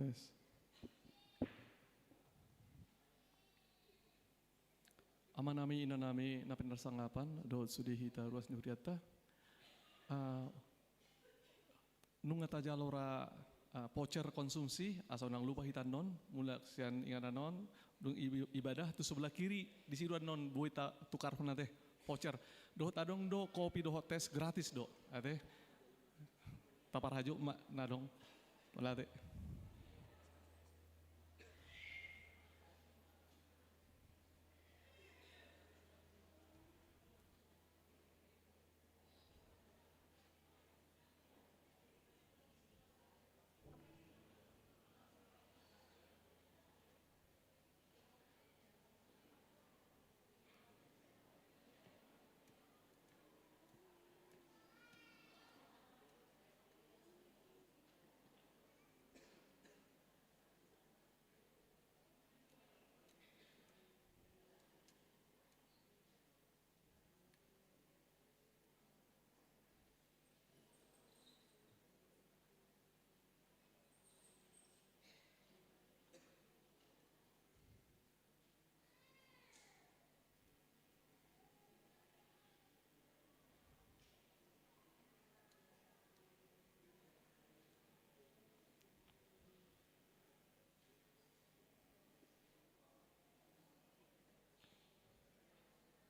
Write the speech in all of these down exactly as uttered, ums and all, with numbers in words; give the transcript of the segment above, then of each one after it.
Yes. Amanami, inanami na pinarsangapan, dohot sude hita ruas ni hurianta. Ah, nunga tajalo ra, ah, voucher konsumsi, asa unang lupa hita annon, mulak sian inganan on, dung i-, ibadah tu sebelah kiri, disi do annon boi tatukarhon ate, voucher. Dohot adong do kopi dohot tes gratis do, ate. Taparhajo ma na adong. Mauliate.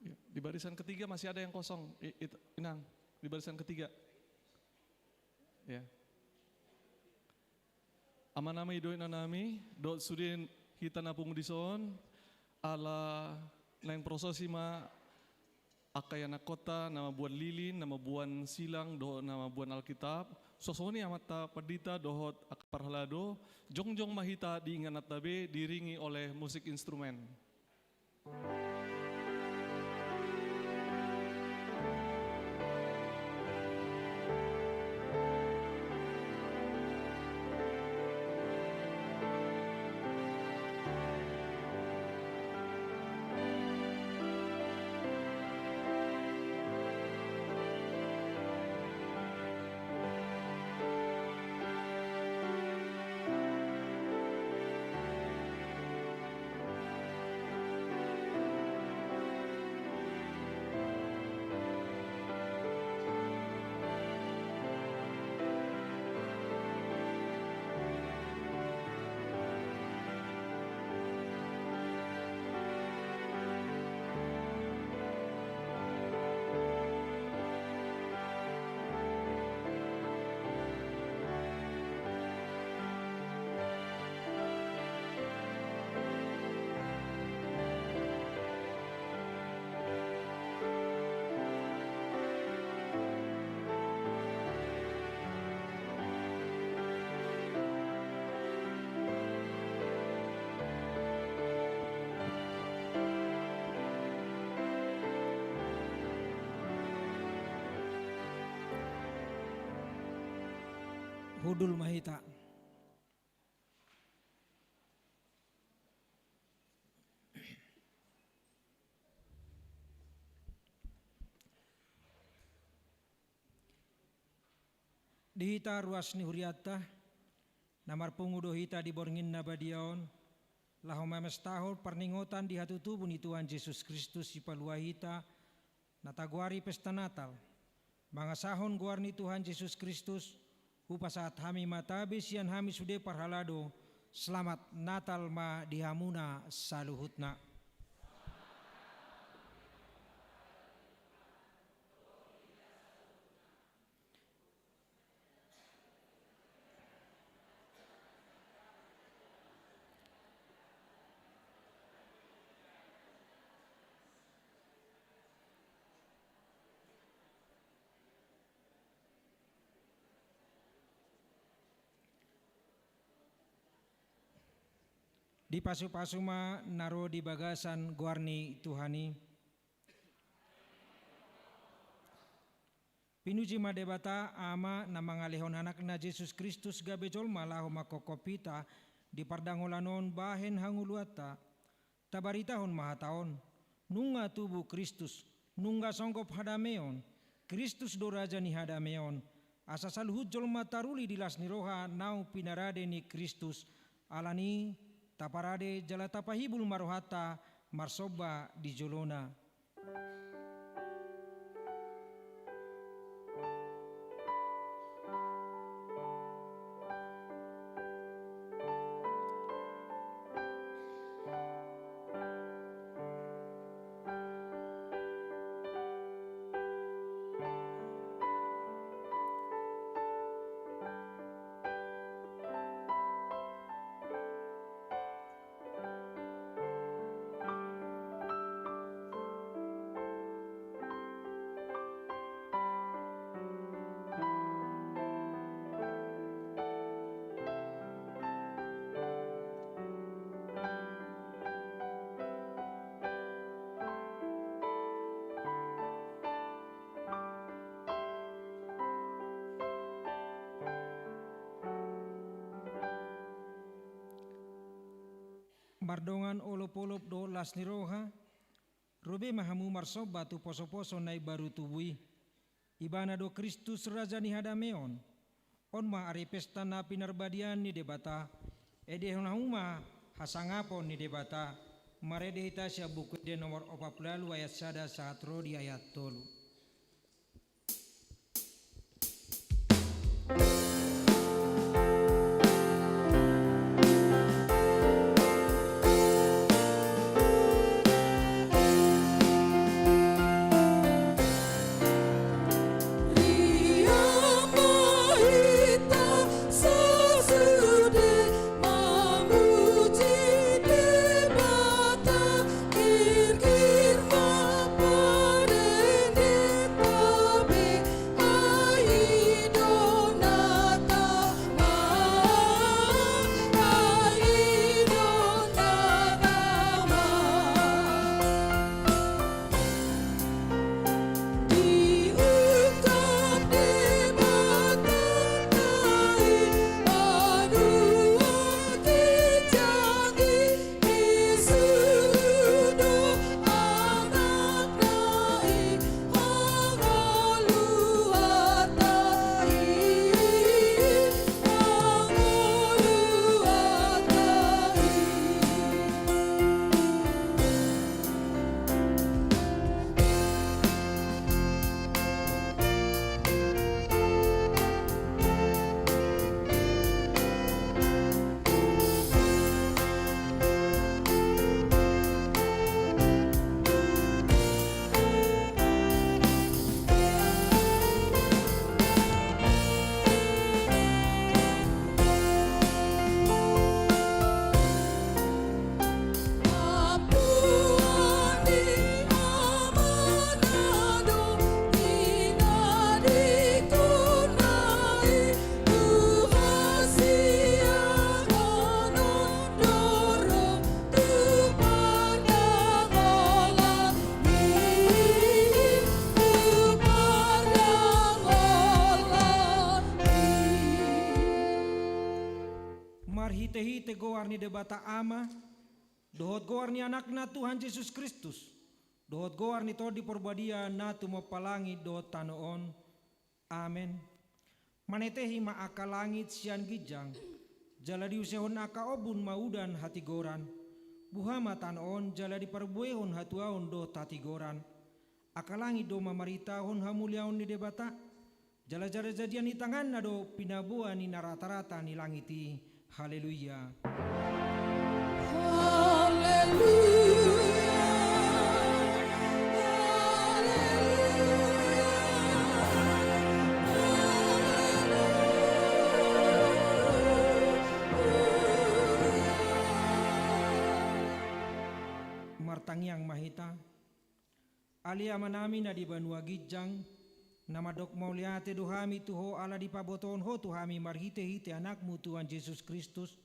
Ya, di barisan ketiga masih ada yang kosong, I-, it-, Inang, di barisan ketiga. Ya. Amanami dohot inanami, dohot sude hita na pungu dison, ala naeng prososi ma angka ianakhonta na mamboan lilin, na mamboan silang, dohot na mamboan Alkitab, suang songon i amanta pandita dohot angka parhalado, jongjong ma hita di ingananta be diiringi oleh musik instrumen. Hundul ma hita. Di hita ruas ni hurianta, na marpungu do hita di borngin na badia on, laho mamestahon parningotan di hatutubu ni Tuhan Jesus Kristus Sipalua hita, na tagoari pesta Natal, mangasahon goar ni Tuhan Jesus Kristus, hupasahat hami ma tabe sian hami sude parhalado, selamat Natal ma di hamuna saluhutna. Dipasupasu ma na ro di bagasan goar ni Tuhan i. Pinuji ma Debata, Ama, na mangalehon Anakna Jesus Kristus gabe jolma laho manghophop hita di pardangolan on bahen hangoluanta. Tabaritahon ma hata on, nunga tubu Kristus, nunga songgop hadameon, Kristus do raja ni hadameon, asa saluhut jolma taruli di las ni roha naung pinarade ni Kristus, Alani, taparade jala tapahibul ma rohanta marsomba di jolona. Mardongan olopolop dohot las ni roha, ro be ma hamu marsomba tu posoposo na imbaru tubu i. Ibana do Kristus, Raja ni hadameon. On ma ari pesta na pinarbadiaan ni Debata. Edehon hamu ma hasangapon ni Debata. Marende hita sian Buku Ende nomor opat pulu ualu, ayat sada sahat ro di ayat tolu. Marhitehite goar ni Debata Ama, dohot goar ni Anakna Tuhan Jesus Kristus, dohot goar ni Tondi Parbadia na tumompa langit dohot tano on. Amen. Manetehi ma angka langit sian ginjang, jala diusehon angka ombun ma udan hatigoran. Buha ma tano on jala diparbuehon hatuaon dohot hatigoran. Angka langit do mamaritahon hamuliaon ni Debata, jala jala jadian ni tanganna do pinaboa ni na rata-rata ni langit i. Haleluya. Haleluya. Haleluya. Martangiang ma hita. Ale Amanami na di banua ginjang, na mandok mauliate do hami tu Ho ala dipabotohon Ho tu hami marhitehite Anakmu Tuhan Jesus Kristus,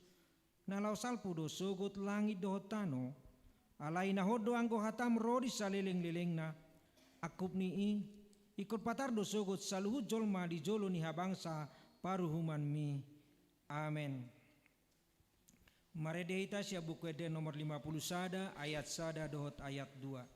na laho salpu do sogot langit dohot tano. Alai na hot do anggo hatam ro di salelenglelengna. Angkup ni i, ingkon patar do sogot saluhut jolma di jolo ni habangsa paruhumanmi. Amen. Marende hita sian Buku Ende nomor lima pulu sada, ayat sada dohot ayat dua.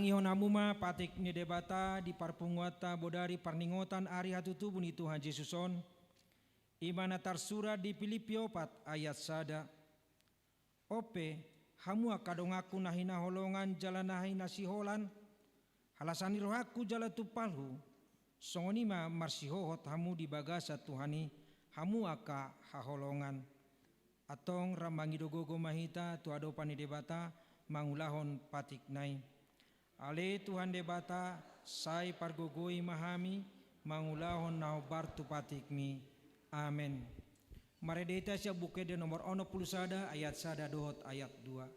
Tangihon hamu ma patik ni Debata di parpunguanta bodari parningotan ari hatutubu ni Tuhan Jesus on, i ma na tarsurat di Pilippi opat ayat sada. On pe, hamu angka donganku na hinaholongan jala na hinasiholan, halasan ni rohangku jala tumpalhu, songon i ma marsihohot hamu di bagasan Tuhan i, hamu angka haholongan. Antong ra mangido gogo ma hita tu adopan ni Debata mangulahon patikna i. Ale Tuhan Debata, sai pargogoi ma hami mangulahon na hombar tu patikmi. Amen. Marende hita sian Buku Ende nomor onom pulu sada ayat sada dohot ayat dua.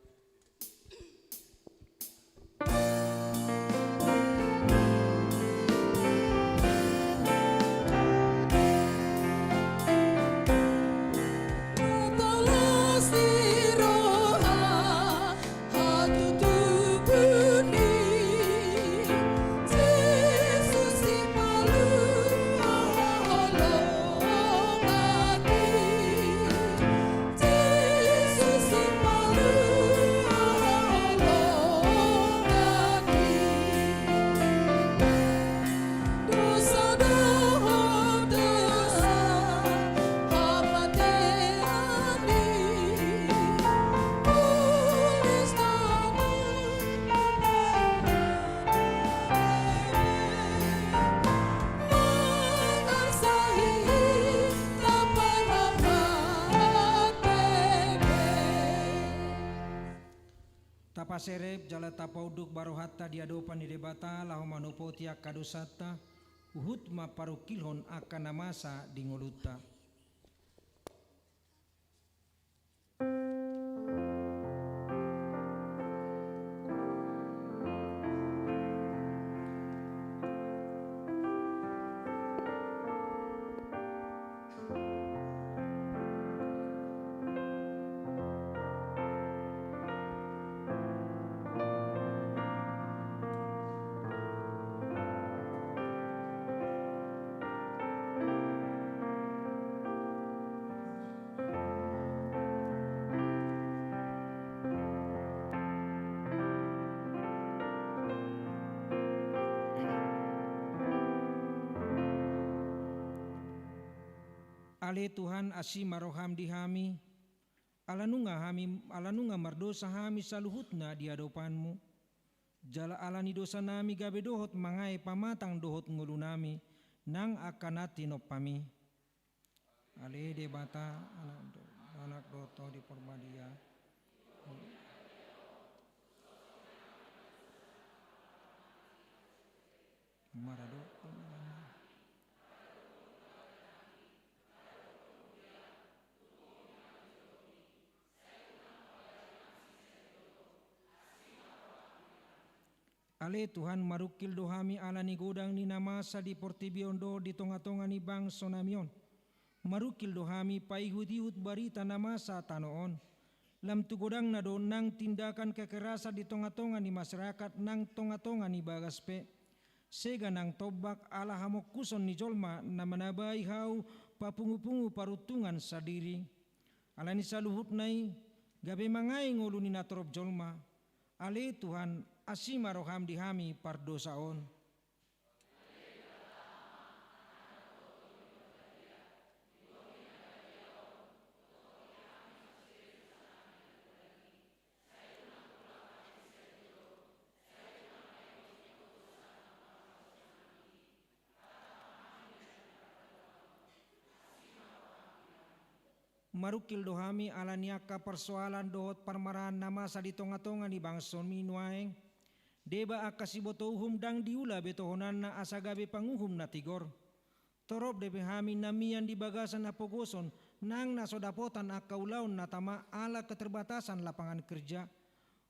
Tapaserep jala tapaunduk ma rohanta di adopan ni Debata laho manopoti angka dosanta, huhut ma parungkilhon angka na masa di ngolunta. Ale Tuhan, asi ma roham di hami, ala nunga hami, ala nunga mardosa hami saluhutna di adopanmu. Jala ala ni dosanami gabe dohot mangae pamatang dohot ngolunami, nang angka na tinompami. Ale Debata, Anak do, Anak do Tondi Porbadia. Maradophon. Ale Tuhan, marungkil do hami ala ni godang ni na masa di portibi on dohot di tongatonga ni bangsonami on. Marungkil do hami paihutihut barita na masa tano on. Lam tu godangna do nang tindakan kekerasan di tongatonga ni masyarakat nang tongatonga ni bagas pe. Sega nang tombak ala hamongkuson ni jolma na manabai hau papungupungu paruntungan sandiri. Ala ni saluhutna i, gabe mangae ngolu ni natorop jolma. Ale Tuhan, asi ma roham di hami pardosa on. Marungkil do hami ala ni angka parsoalan dohot parmaraan na masa di tongatonga ni bangsonmi nuaeng. Deba angka siboto uhum ndang diula betohonanna asa gabe panguhum na tigor. Torop dope hami na mian di bagasan hapogoson nang na so dapotan angka ulaon na tama ala keterbatasan lapangan kerja.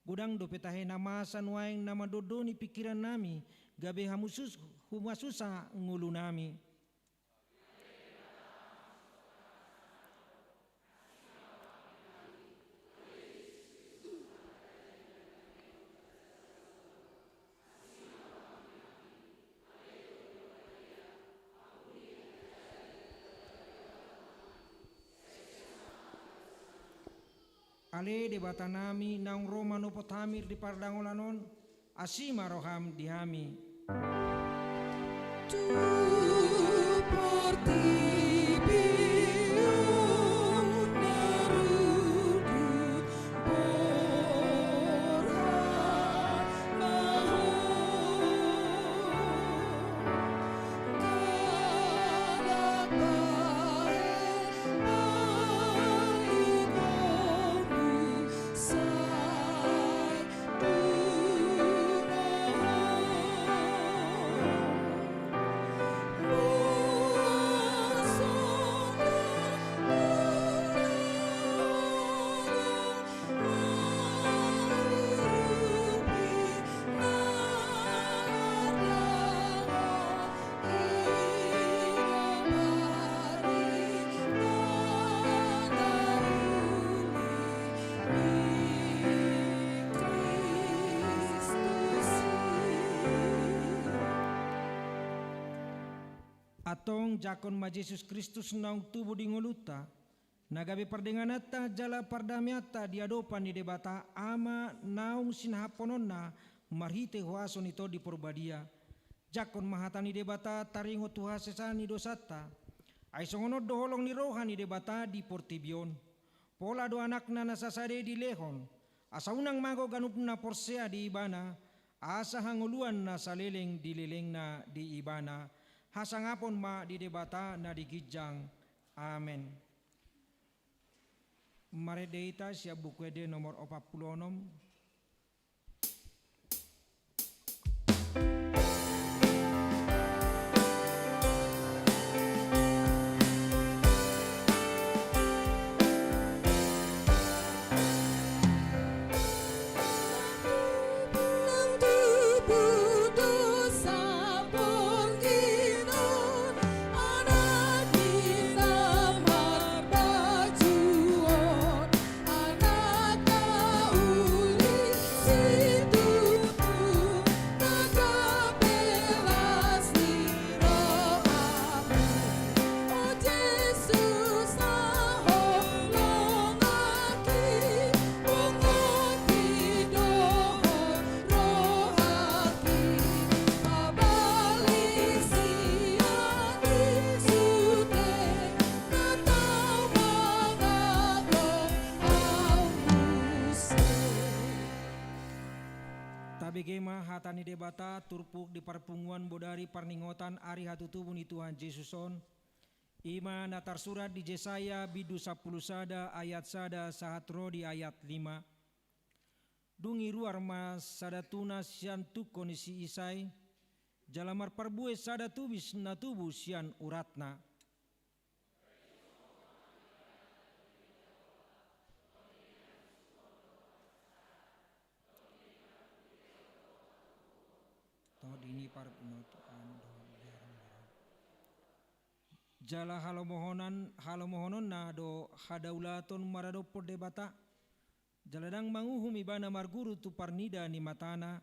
Godang dope tahe na masa nuaeng na mandondoni pingkirannami gabe hamusus-, humasusa ngolunami. Ale Debatanami, naung ro manopot hami di pardangolan on, Asi ma roham di hami. Antong jangkon ma Jesus Kristus naung tubu di ngolunta, na gabe pardengananta jala pardameanta di adopan ni Debata Ama naung sinahaphononna marhite huaso ni Tondi Porbadia. Jangkon ma hata ni Debata taringot tu hasesaan ni dosanta. Ai songon on do holong ni roha ni Debata di portibi on. Pola do Anakna na sasada i dilehon, asa unang mago ganup na porsea di Ibana, asa hangoluan na saleleng dilelengna di Ibana. Hasangapon ma di Debata na di ginjang. Amen. Marende hita sian Buku Ende nomor opat pulu onom. Tabege ma hata ni Debata turpuk di parpunguan bodari parningotan ari hatutubu ni Tuhan Jesus on. I ma na tarsurat di Jesaya bindu sampulu sada ayat sada sahat ro di ayat lima. Dung i ruar ma sada tuna sian tungko ni si Isai, jala marparbue sada tubis na tubu sian uratna. Tondi ni parpinotoan do. Jala halomohonan, halomohononna do hadaulaton maradophon Debata. Jala ndang manguhum Ibana marguru tu parnida ni matana,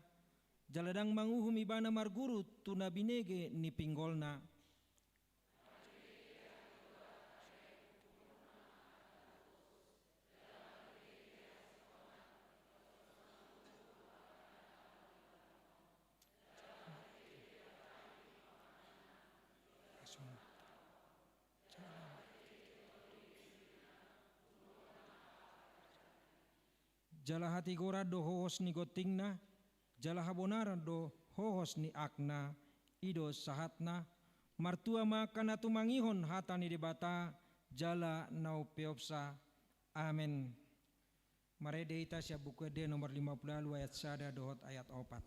jala ndang manguhum Ibana marguru tu na binege ni pinggolna. Jala hatigoran do hohos ni gontingna, jala habonaran do hohos ni angna, i do sahatna. Martua ma angka na tumangihon hata ni Debata, jala na umpeopsa. Amen. Marende hita sian Buku Ende nomor lima pulu ualu ayat sada dohot ayat opat.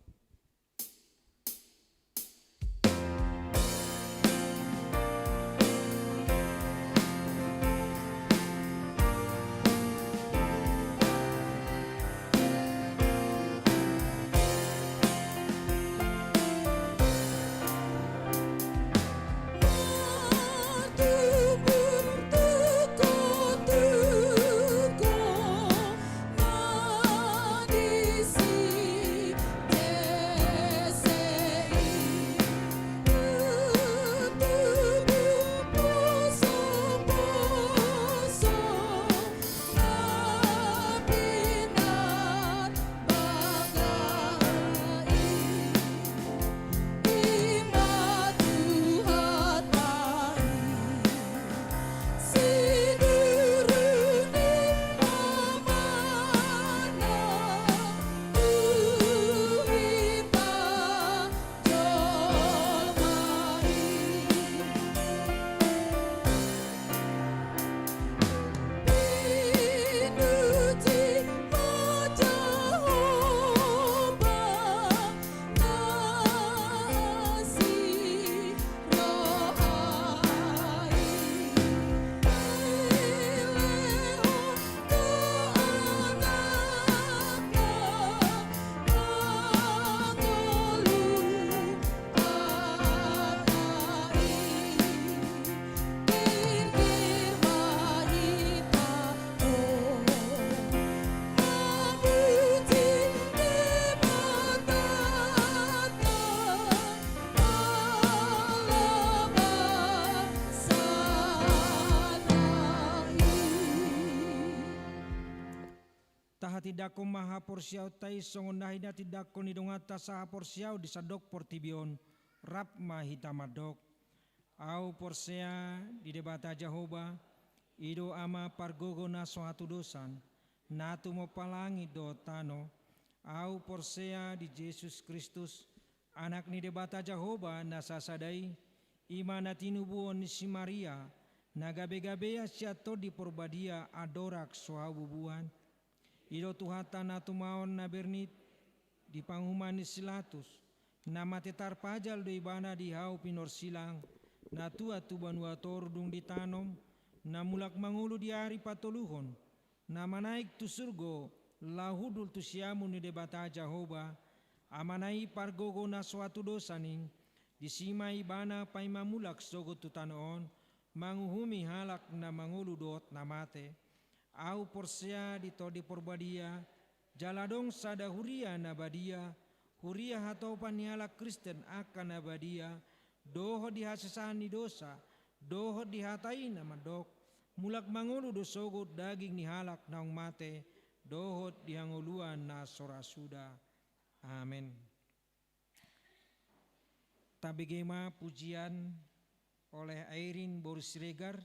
Tahatindangkon ma haporseaonta i songon na hinatindangkon ni donganta sahaporseaon di sandok portibi on. Rap ma hita mandok: Ahu porsea di Debata Jahowa, i do Ama pargogo na so hatudosan, na tumompa langit dohot tano. Ahu porsea di Jesus Kristus, Anak ni Debata Jahowa na sasada i, i ma na tinubuhon ni si Maria, na gabegabean sian Tondi Porbadia andorang so habubuhan. I do Tuhanta na tumaon na bernit di panguhuman ni si Latus, na mate tarpajal do ibana di hau pinorsilang, na tuat tu banua toru dung ditanom, na mulak mangolu di ari patoluhon, na manaek tu surgo, laho hundul tu siamun ni Debata Jahowa, Amana i pargogo na so hatudosan i, disi ma ibana paima mulak sogot tu tano on, manguhumi halak na mangolu dohot na mate. Ahu porsea di Tondi Porbadia, jala adong sada huria na badia, huria hatopan ni halak Kristen angka na badia, dohot di hasesaan ni dosa, dohot di hata i na mandok: Mulak mangolu do sogot daging ni halak naung mate, dohot di hangoluan na so ra suda. Amen. Tabege ma pujian oleh Airin boru Siregar,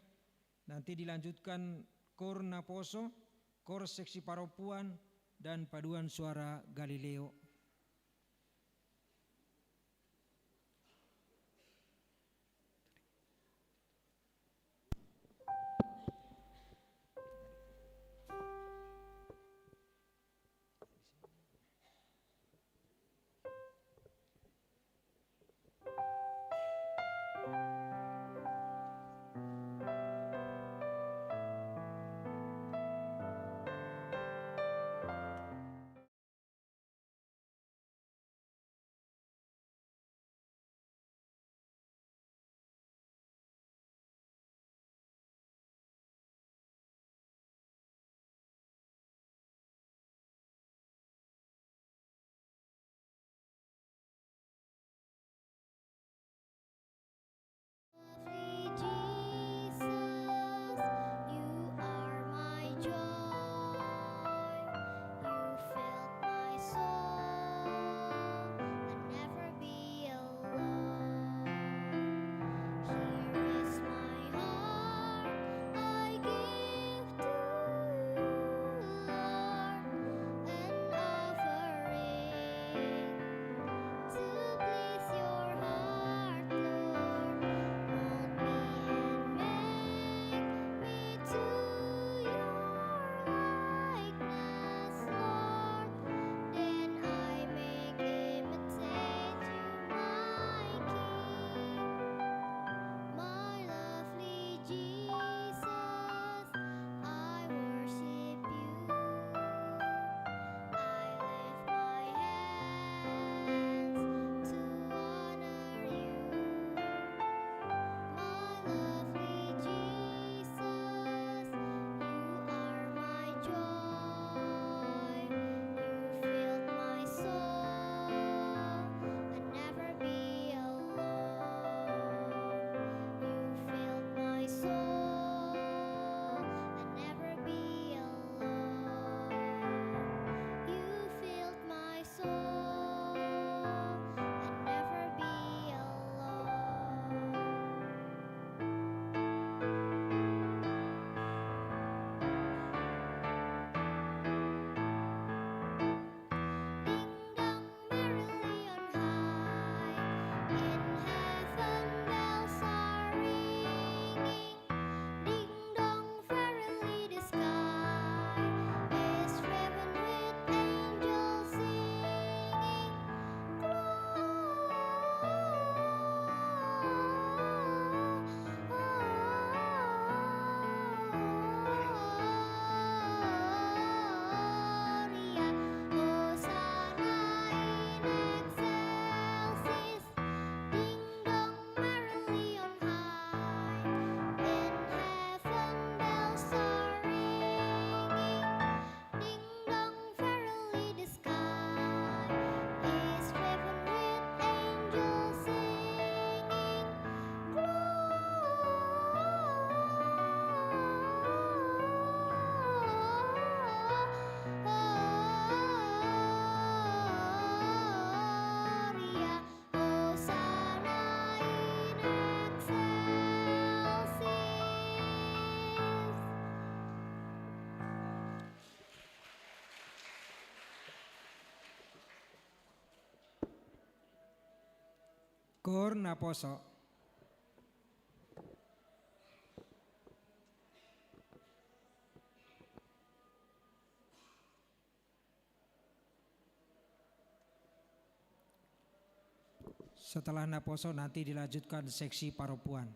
nanti dilanjutkan kor naposo, kor seksi parompuan, dan paduan suara Galileo. Tuhor naposo. Setelah naposo nanti dilanjutkan seksi parompuan.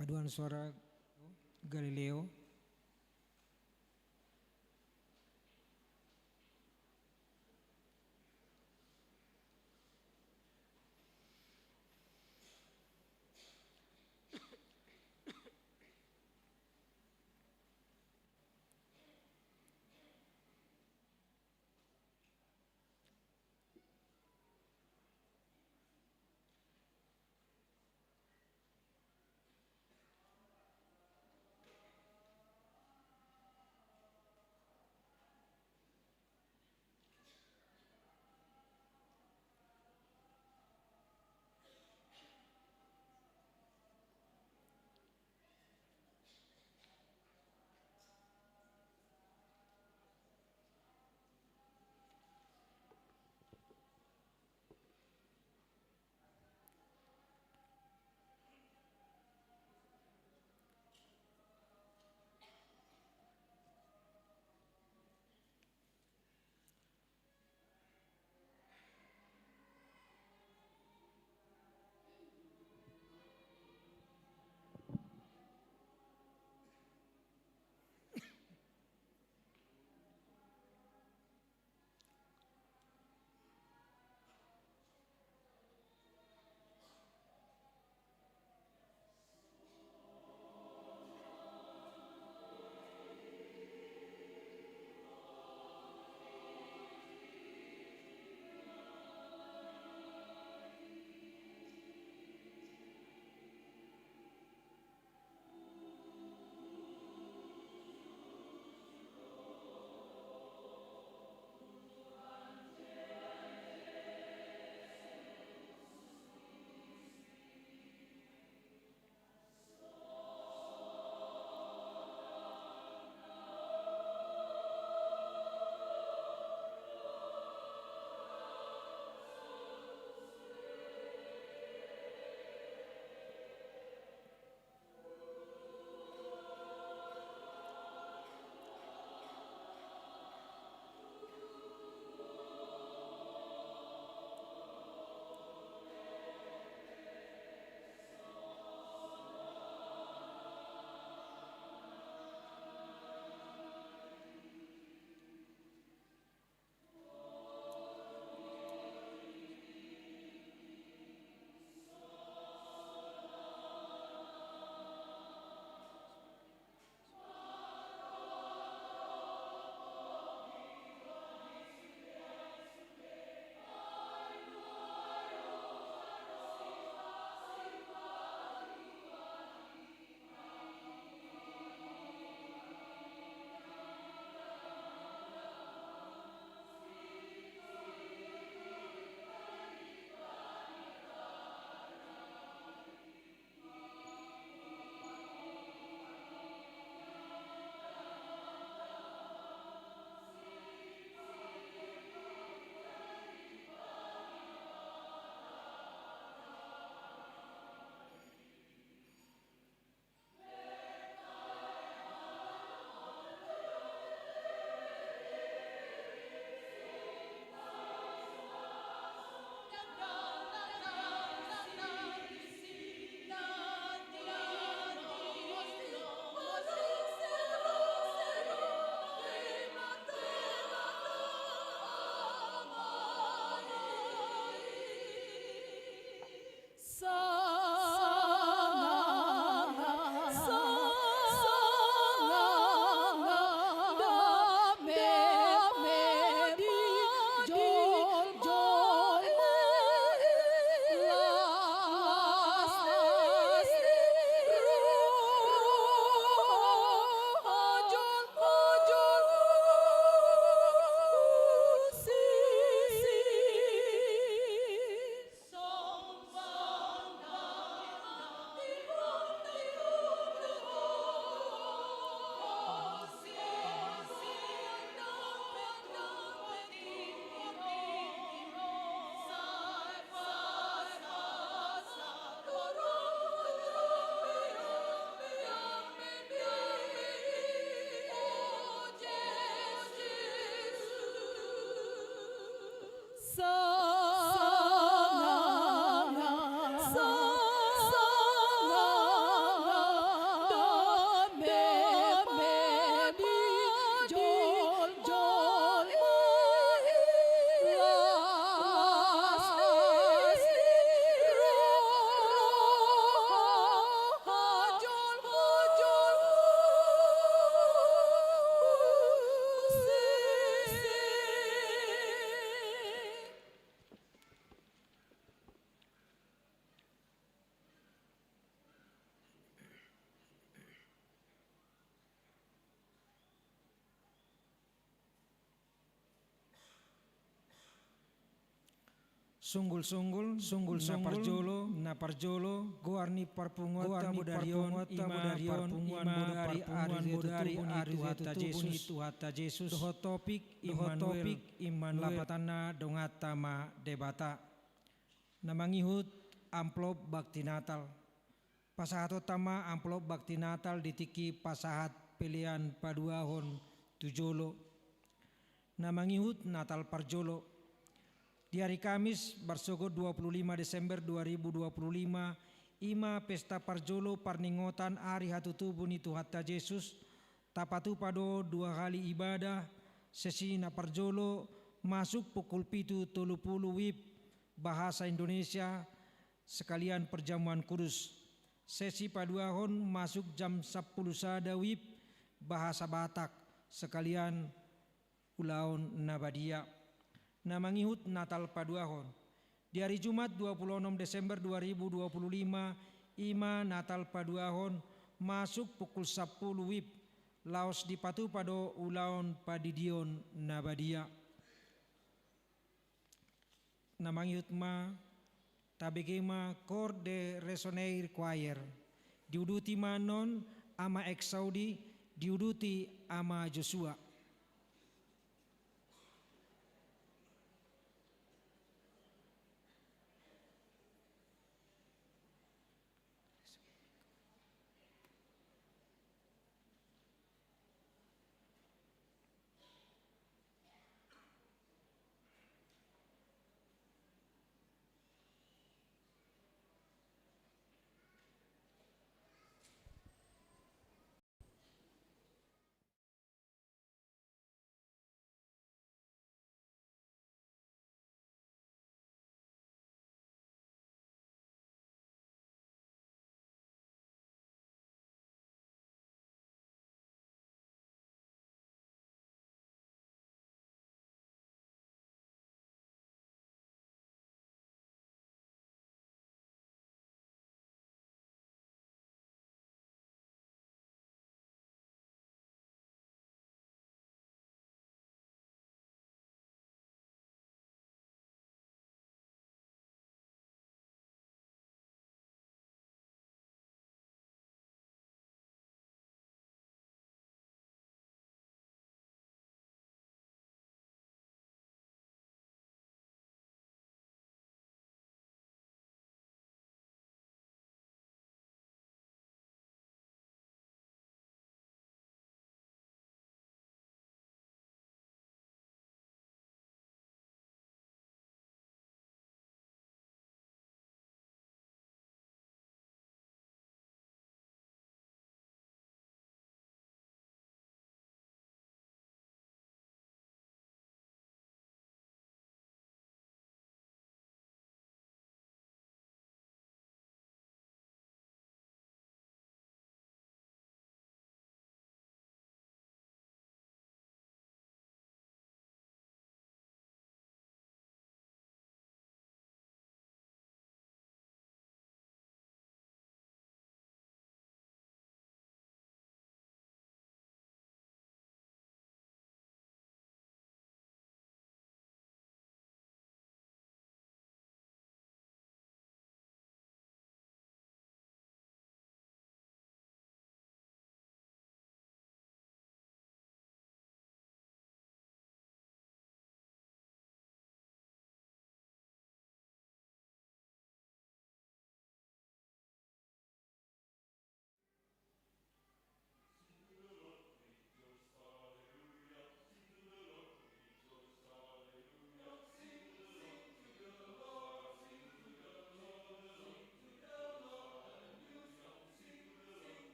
Paduan suara Galileo. Sunggul-sunggul, sunggul-sunggul, na parjolo, na parjolo, goar ni parpunguanta, goar ni bodari on, parpunguanta, ima bodari on, parpunguan, ima bodari, parpunguan bodari, ari, ari, ari tutubu ni Tuhanta Jesus. Dohot topik, dohot Immanuel, topik Immanuel. Lapatanna donganta ma Debata. Na mangihut amplop bakti Natal. Pasahatonta ma amplop bakti Natal di tingki pasahat pelean paduahon tu jolo. Na mangihut Natal parjolo. Di ari Kamis, marsogot dua puluh lima Desember dua ribu dua puluh lima, ima pesta parjolo parningotan ari hatutubu ni Tuhanta Jesus, tapatupa do dua hali ibadah, sesi na parjolo masuk pukul pitu tolu pulu wib, bahasa Indonesia, sekalian perjamuan kudus. Sesi paduahon masuk jam sampulu sada wib, bahasa Batak, sekalian ulaon na badia. Na mangihut Natal paduahon. Di ari Jumat dua puluh onom Desember dua ribu dua puluh lima, ima Natal paduahon masuk pukul sampulu wib, laos dipatupa do ulaon pandidion na badia. Na mangihut ma, tabege ma Cor de Resonaire Choir. Diuduti ma non Ama Exaudi, diuduti Ama Joshua.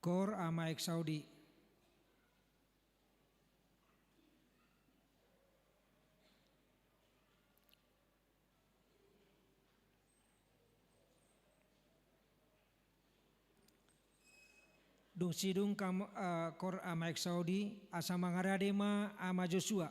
Kor ama ek Saudi. Dung sidung kam, eh, kor ama ek Saudi, asa mangarade ma ama Joshua.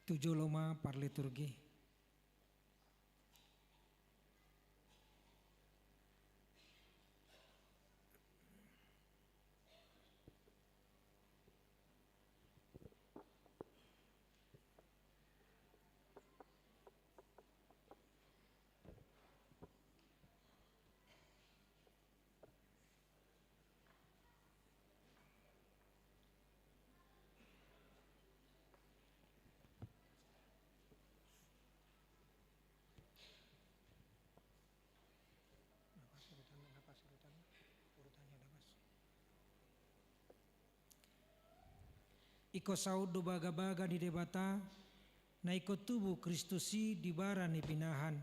Tu jolo ma parliturgi. Ingkon saut do bagabaga ni Debata, na ingkon tubu Kristus i di bara ni pinahan.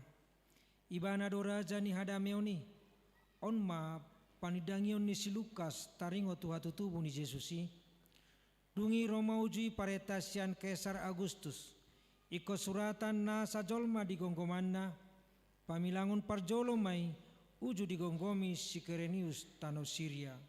Ibana do raja ni hadameon i. On ma panindangion ni si Lukas taringot tu hatutubu ni Jesus i. Dung i ro ma uju i parenta sian Kesar Agustus, ingkon suratan nasa jolma di gomgomanna, pamilangon parjolo ma i uju digomgomi si Kirenius tano Siria.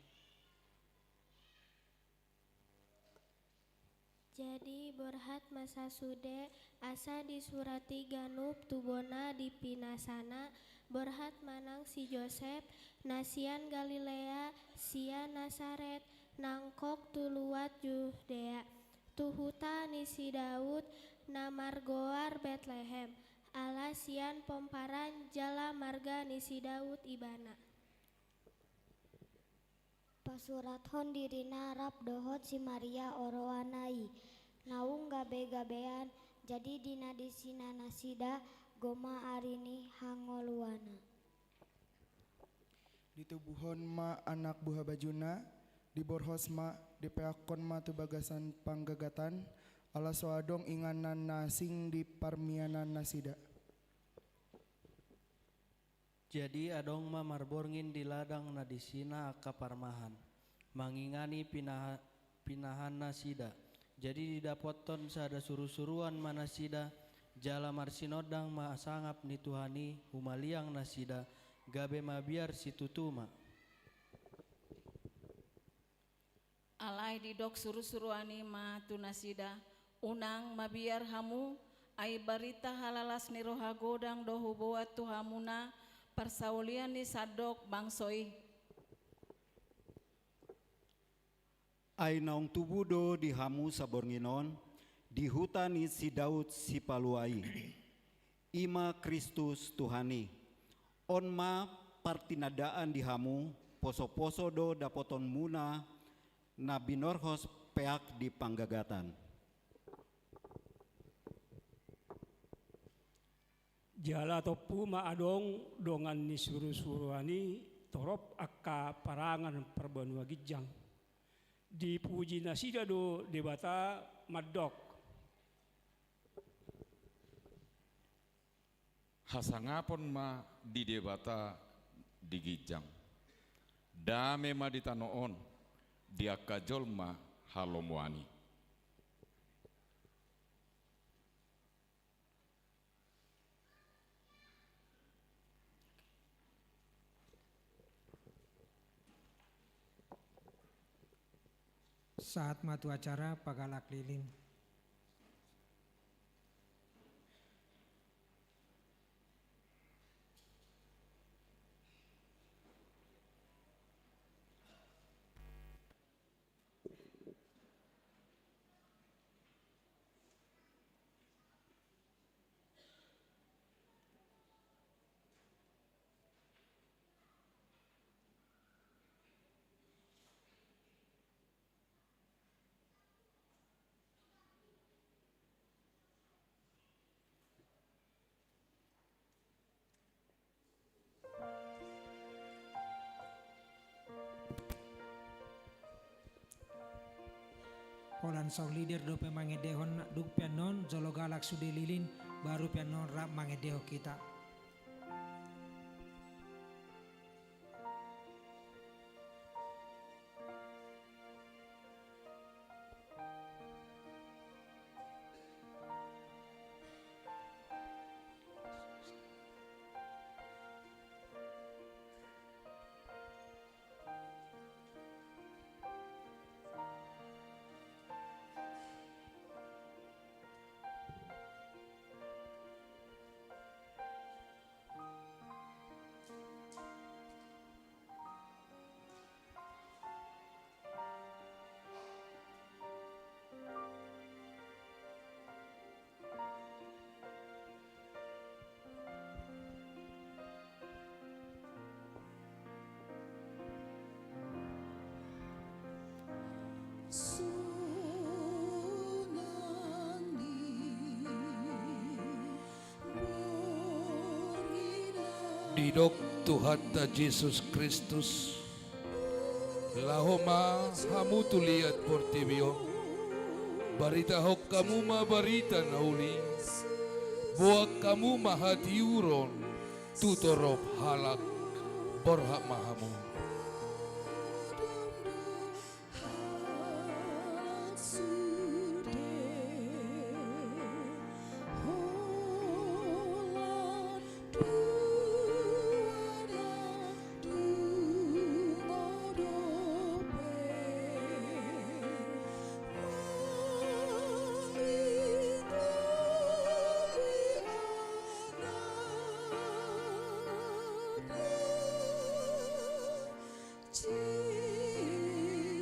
Jadi borhat ma sasude, asa disurati ganup tubona di pinasana, borhat ma nang si Josep, na sian Galilea, sian Nasaret, nangkok tu luat Judea, tu huta ni si Daud, na margoar Betlehem, ala sian pomparan jala marga ni si Daud ibana. Pasurathon dirina rap dohot si Maria oroana i, naung gabegabean, jadi di na disina nasida, goma ari ni hangoluanna. Ditubuhon ma anak buhabajuna, diborhos ma, dipeakkon ma tu bagasan panggagatan, ala so adong inganan na asing di parmianannasida. Jadi adong ma marborngin di ladang na disina angka parmahan, mangingani pinaha-, pinahannasida. Jadi didapothon sada surusuruan ma nasida, jala marsinondang ma sangap ni Tuhan i humaliang nasida, gabe mabiar situtu ma. Alai didok surusuruan i ma tu nasida, unang mabiar hamu, ai barita halalas ni roha godang do huboan tu hamuna parsaulian ni sandok bangso i. Ai naung tubu do di hamu saborngin on, di huta ni si Daud sipalua i. I ma Kristus Tuhan i. On ma partinandaan di hamu, posoposo do dapotonmuna na binorhos peak di panggagatan. Jala tompu ma adong dongan ni surusuruan i torop angka parangan parbanua ginjang. Dipuji nasida do Debata mandok. Hasangapon ma di Debata di ginjang. Dame ma di tano on, di angka jolma halomoan i. Sahat ma tu acara pagalak lilin. Holan song leader dope mangendehon, dung pe annon jolo galak sude lilin, baru pe annon rap mangendehon hita. Didok Tuhanta Jesus Kristus, laho ma hamu tu liat portibi on, baritahon hamu ma barita na uli, boan hamu ma hatiuron tu torop halak. Borhat ma hamu.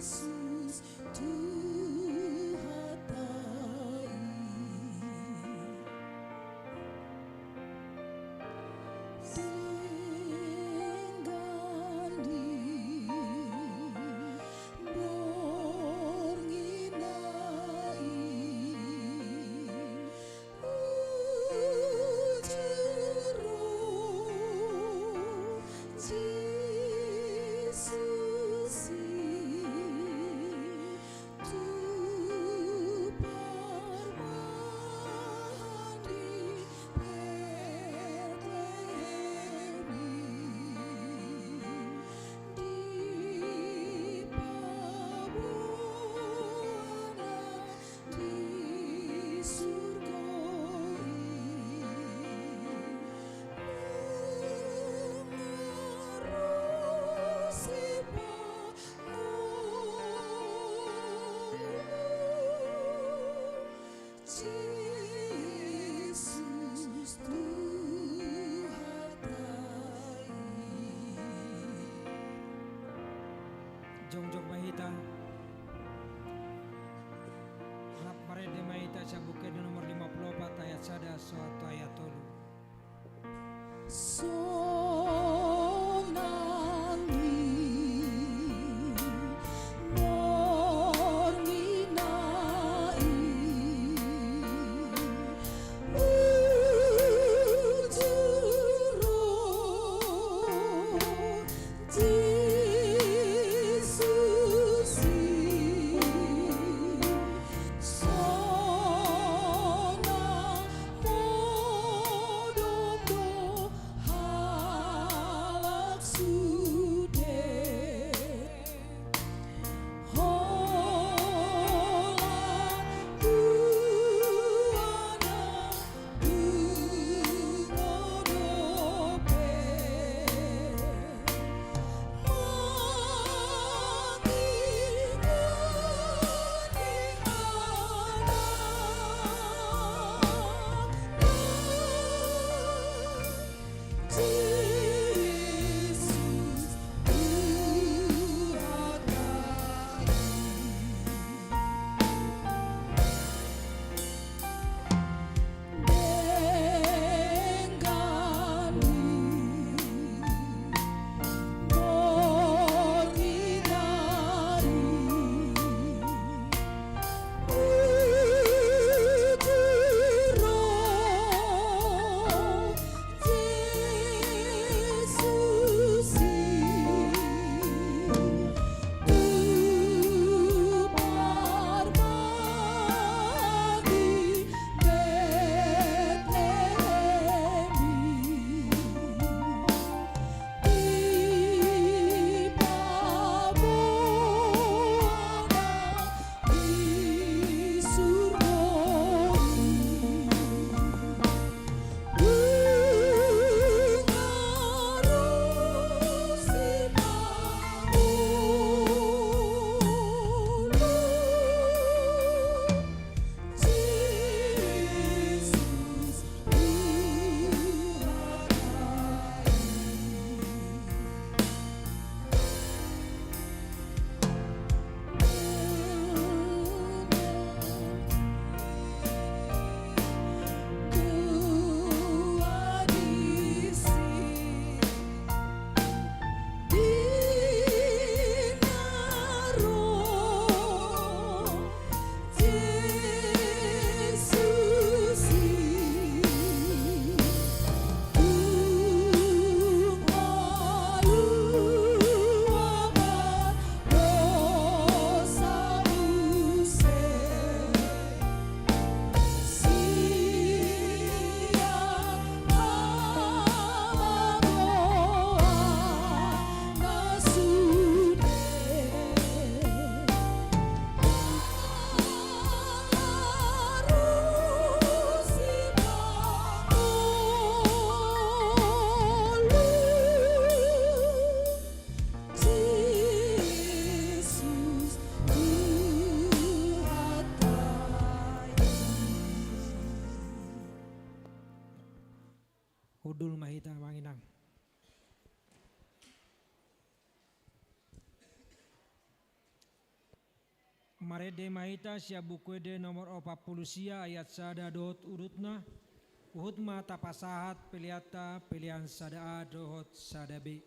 Jesus, Tuhanta i. Denggan di borngina i. Uju ro Jesus i tu parmahan di Betlehem i, dipaboa na di surgo i. Nunga ro sipangolu Jesus Tuhanta i. Jongjong ma hita. Rap marende ma hita sian Buku Ende nomor lima pulu opat ayat sada sahat tu ayat tolu. Sonang i borngina i, uju ro Jesus i, sonang ma Hundul ma hita, Amang Inang. Marende ma hita sian Buku Ende nomor opat pulu sia, ayat sada dohot udutna. Huhut ma tapasahat peleanta, pelean sada A dohot sada B.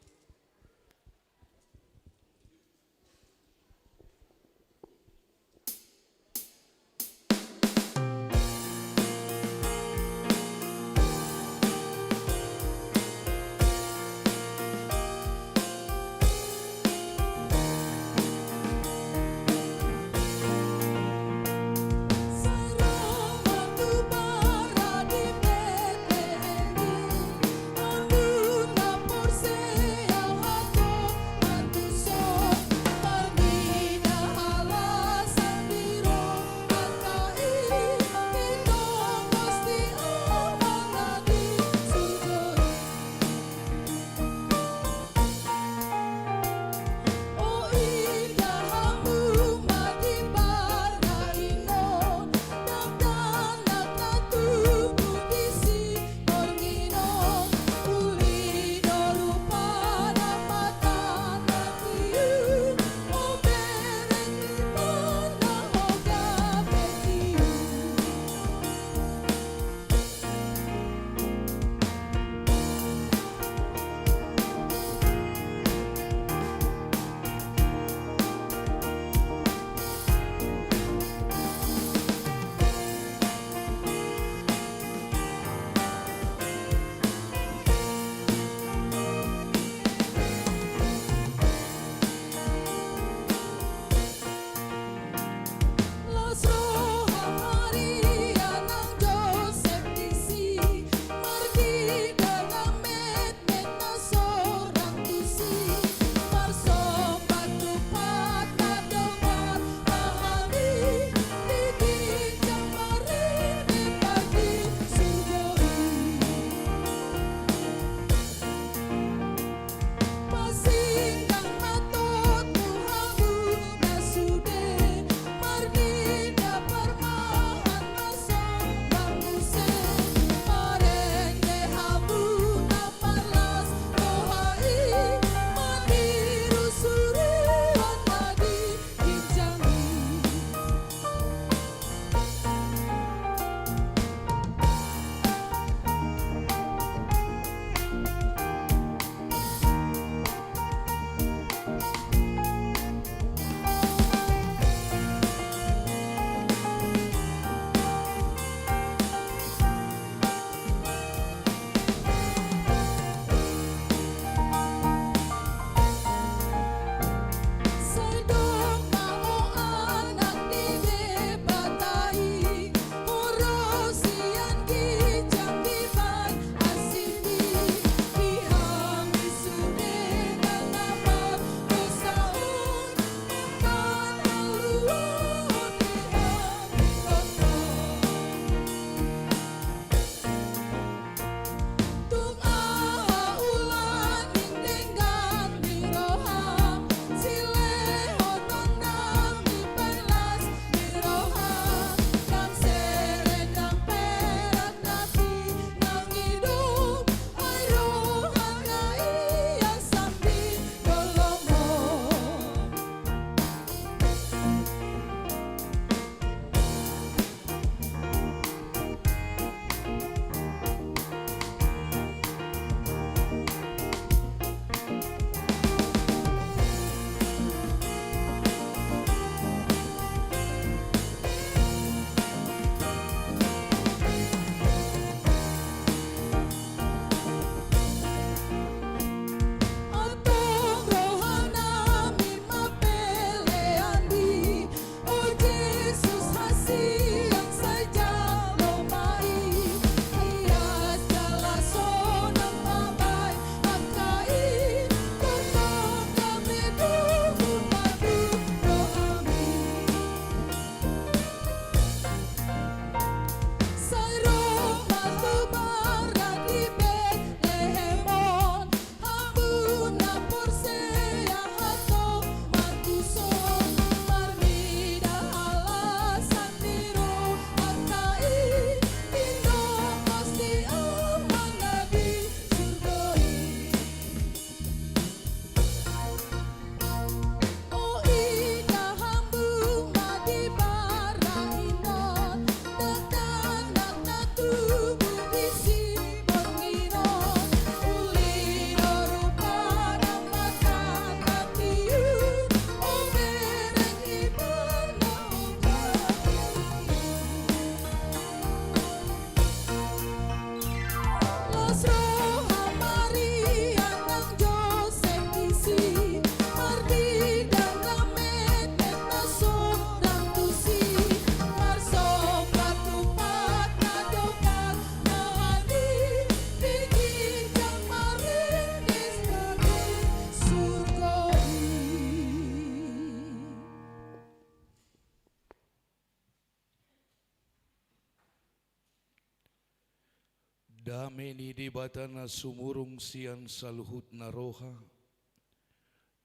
Dame ni Debata na sumurung sian saluhutna roha,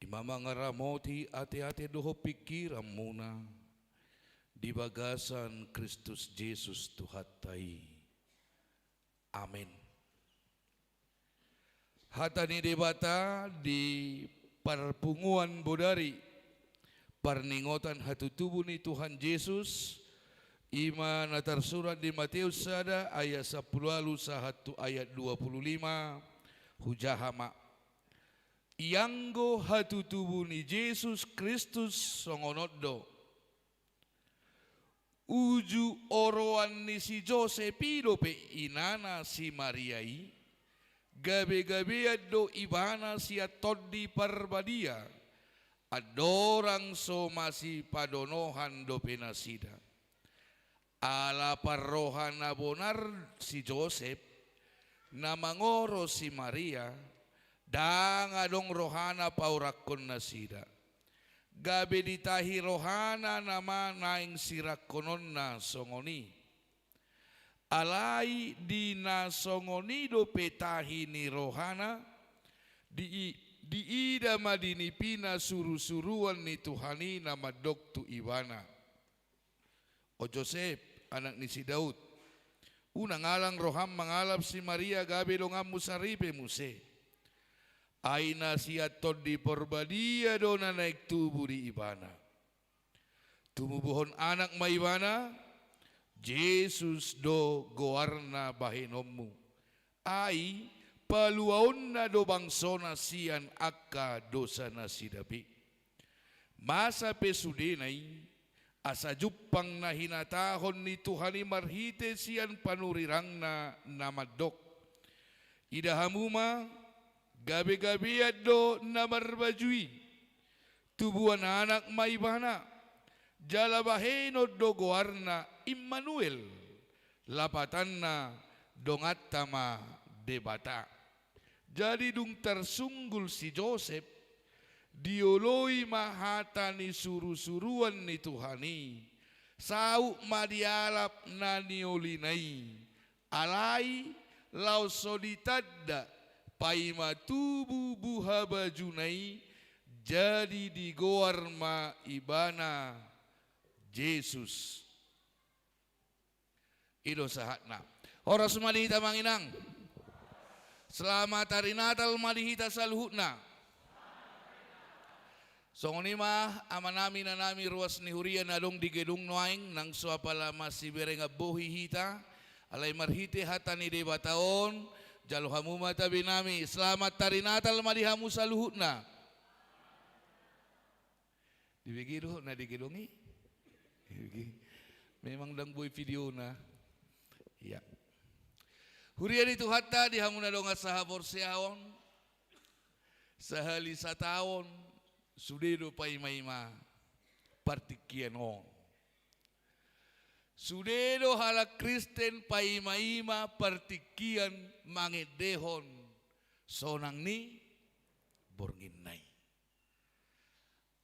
i ma mangaramoti ateate dohot pingkiranmuna di bagasan Kristus Jesus Tuhanta i. Amen. Hata ni Debata di parpunguan bodari, parningotan hatutubu ni Tuhan Jesus, i ma na tarsurat di Mateus sada ayat sampulu ualu sahat tu ayat dua pulu lima, hujaha ma. Ianggo hatutubu ni Jesus Kristus songon on do. Uju oroan ni si Josep i dope inana si Maria i, gabegabean do ibana sian Tondi Parbadia, andorang so masipadonohan dope nasida. Ala parroha na bonar si Josep, na mangoro si Maria, ndang adong rohana paurakkon nasida. Gabe ditahi rohana nama naeng sirangkononna songon i. Alai di na songon i dope tahi ni rohana, di, diida ma di nipina surusuruan ni Tuhan i na mandok tu ibana. O Josep, anak ni si Daud, unang alang roham mangalap si Maria gabe donganmu saripe muse. Ai na sian Tondi Parbadia do na naeng tubu di ibana. Tumubuhon anak ma ibana, Jesus do goarna bahenonmu. Ai paluaonna do bangsona sian angka dosa nasida be. Masa pe sudena i, asa jumpang na hinatahon ni Tuhan i marhite sian panurirangna na mandok. Ida hamu ma, gabegabean do na marbaju i. Tubuan anak ma ibana, jala bahenon do goarna Immanuel, lapatanna donganta ma Debata. Jadi dung tarsunggul si Josep, dioloi ma hata ni surusuruan ni Tuhan i, saut ma dialap na niolina i, alai laos so ditanda paima tubu buhabajuna i, jadi digoar ma ibana Jesus. I do sahatna. Horas ma di hita amang inang. Selamat hari Natal ma di hita saluhutna. Songon i ma amanami inanami ruas ni huria na adong di gedung nuaeng, nang so apala masiberengan bohi hita, alai marhite hata ni Debata on, jalo hamu ma tabenami. Selamat hari Natal ma di hamu saluhutna. Dibege do na di gedung i. Memang ndang boi videona. Ia. Huria ni Tuhanta, di hamu na dongan sahaporseaon, sahali sataon sude do paimaima partingkian on. Sude do halak Kristen paimaima partingkian mangendehon sonang ni bornginna i.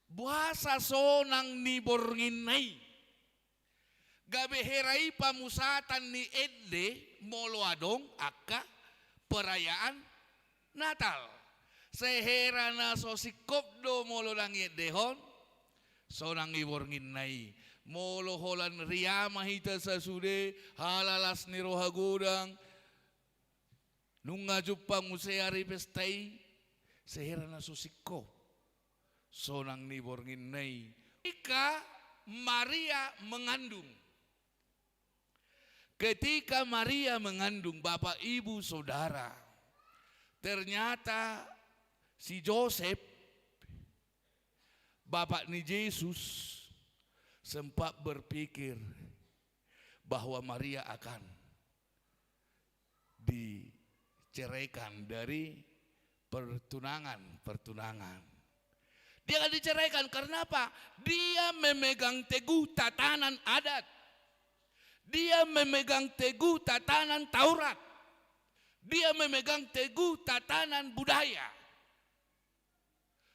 Boasa sonang ni bornginna i? Gabe hera i pamusatan ni ende molo adong angka perayaan Natal. Sehera na so singkop do molo ndang iendehon sonang ni bornginna i. Molo holan riama hita sasude, ala las ni roha godang, nunga jumpang muse ari pesta i, sehera na so singkop sonang ni bornginna i. Ketika Maria mengandung. Ketika Maria mengandung, Bapak, Ibu, Saudara, ternyata si Josep, bapak ni Jesus, sempat berpikir bahwa Maria akan diceraikan dari pertunangan, pertunangan. Dia akan diceraikan karena apa? Dia memegang teguh tatanan adat. Dia memegang teguh tatanan Taurat. Dia memegang teguh tatanan budaya.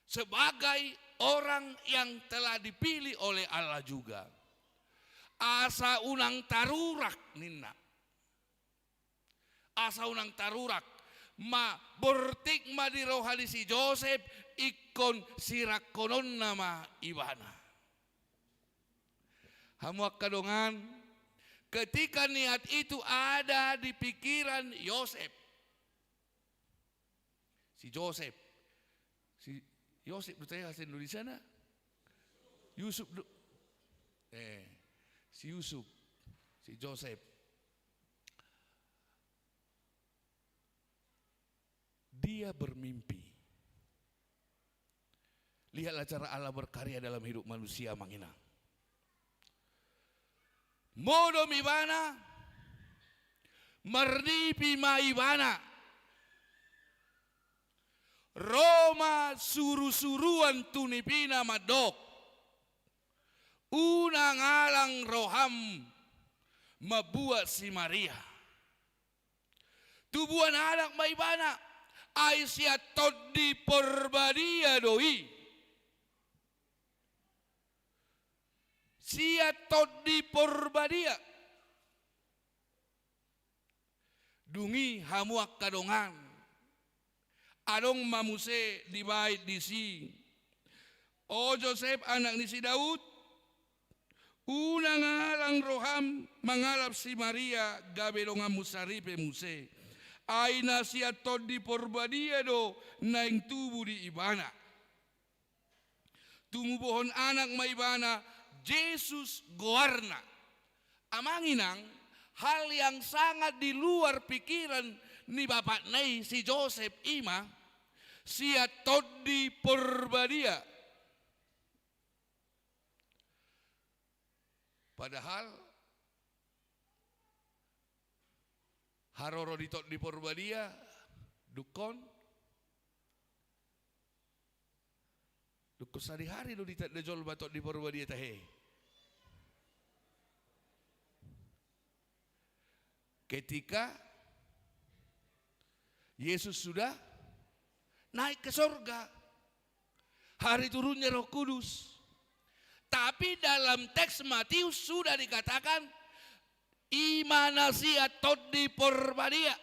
Sebagai orang yang telah dipilih oleh Allah juga. Asa unang tarurak ninna. asa unang tarurak. Ma bortik ma di roha ni si Josep, ingkon sirangkononna ma ibana. Hamu angka dongan, ketika niat itu ada di pikiran Yosep, si Josep, si Yosep do tahe bahasa Indonesiana? Yusuf do. Eh, si Yusuf, si Josep. Dia bermimpi. Lihatlah cara Allah berkarya dalam hidup manusia, Amang Inang. Modom ibana, marnipi ma ibana. Ro ma surusuruan tu nipina mandok: Unang alang roham mambuat si Maria. Tubuan anak ma ibana, ai sian Tondi Porbadia do i. Sian Tondi Porbadia. Dung i hamu angka dongan, adong ma muse dibaen disi: O Josep, anak ni si Daud, unang alang roham mangalap si Maria gabe donganmu saripe muse. Ai na sian Tondi Porbadia do naeng tubu di ibana. Tumubuhon anak ma ibana, Jesus goarna. Amang Inang, hal yang sangat di luar pikiran ni bapakna i si Josep i ma, sian Tondi Porbadia. Padahal haroro di Tondi Porbadia, dungkon, dungkon sadihari do ditanda jolma Tondi Porbadia tahe. Ketika Yesus sudah naik ke sorga, hari turunnya Roh Kudus. Tapi dalam teks Matius sudah dikatakan, i ma na sian Tondi Porbadia.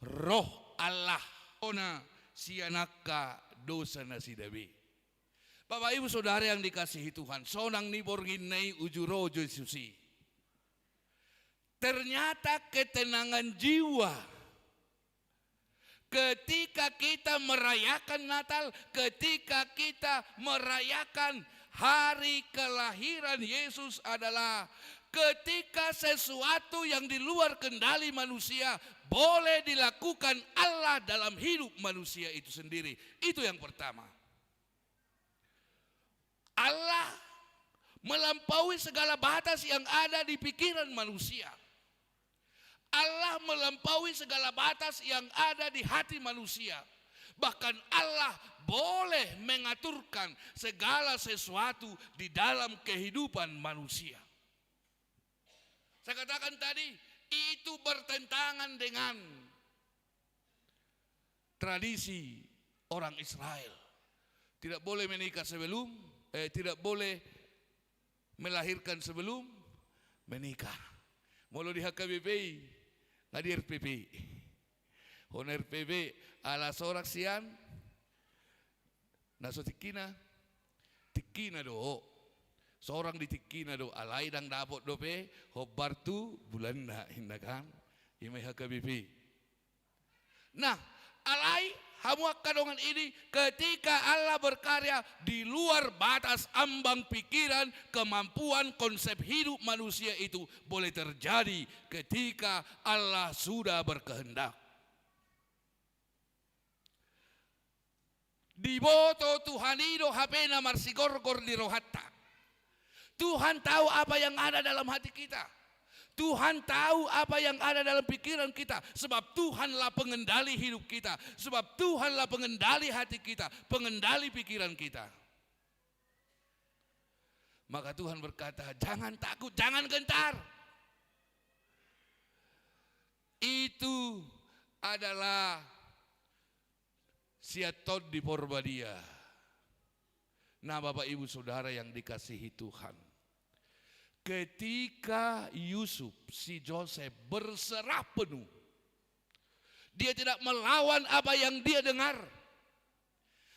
Roh Allah ona sian angka dosa nasida be. Bapak Ibu Saudara yang dikasihi Tuhan, sonang ni borngin na i uju ro Jesus i. Ternyata ketenangan jiwa ketika kita merayakan Natal, ketika kita merayakan hari kelahiran Yesus adalah ketika sesuatu yang di luar kendali manusia boleh dilakukan Allah dalam hidup manusia itu sendiri. Itu yang pertama. Allah melampaui segala batas yang ada di pikiran manusia. Allah melampaui segala batas yang ada di hati manusia. Bahkan Allah boleh mengaturkan segala sesuatu di dalam kehidupan manusia. Saya katakan tadi, itu bertentangan dengan tradisi orang Israel. Tidak boleh menikah sebelum, eh, tidak boleh melahirkan sebelum menikah. Molo di H K B P i, nga di R P P i. Hona R P P i, ala sorang sian na so tingkina, tingkina do. Sorang di tingkina do, alai ndang dapot dope hombar tu bulanna, inna kan. I ma i H K B P i. Nah, alai hamu angka dongan, ini ketika Allah berkarya di luar batas ambang pikiran, kemampuan, konsep hidup manusia itu boleh terjadi ketika Allah sudah berkehendak. Diboto Tuhan i do hape na marsigorgor di rohanta. Tuhan tahu apa yang ada dalam hati kita. Tuhan tahu apa yang ada dalam pikiran kita. Sebab Tuhanlah pengendali hidup kita. Sebab Tuhanlah pengendali hati kita, pengendali pikiran kita. Maka Tuhan berkata, "Jangan takut, jangan gentar." Itu adalah sian Tondi Porbadia. Nah, Bapak Ibu Saudara yang dikasihi Tuhan, Ketika Yusuf, si Joseph, berserah penuh, dia tidak melawan apa yang dia dengar.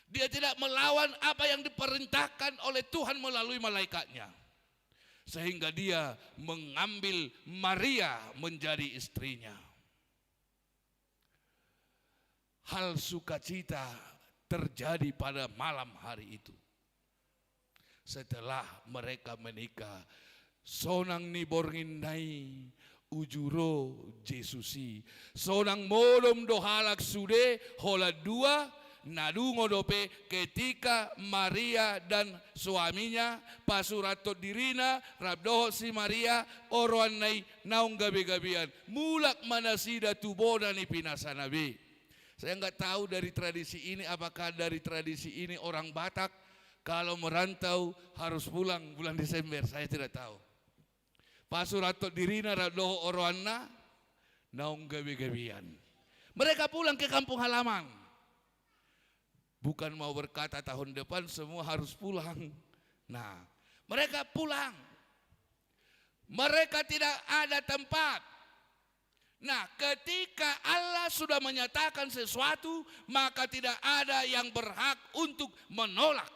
Dia tidak melawan apa yang diperintahkan oleh Tuhan melalui malaikatnya. Sehingga dia mengambil Maria menjadi istrinya. Hal sukacita terjadi pada malam hari itu. Setelah mereka menikah, sonang ni borngin na i uju ro Jesus i. Sonang modom do halak sude, holan dua, na dungo dope ketika Maria dan suaminya pasurathon dirina rap dohot si Maria oroanna i naung gabe-gabean. Mulak ma nasida tu bona ni pinasana be. Saya nggak tahu dari tradisi ini, apakah dari tradisi ini orang Batak kalau merantau harus pulang bulan Desember, saya tidak tahu. Pasurathon dirina rap dohot oroanna naung gabe-gabean. Mereka pulang ke kampung halaman. Bukan mau berkata tahun depan semua harus pulang. Nah, mereka pulang. Mereka tidak ada tempat. Nah, ketika Allah sudah menyatakan sesuatu, maka tidak ada yang berhak untuk menolak.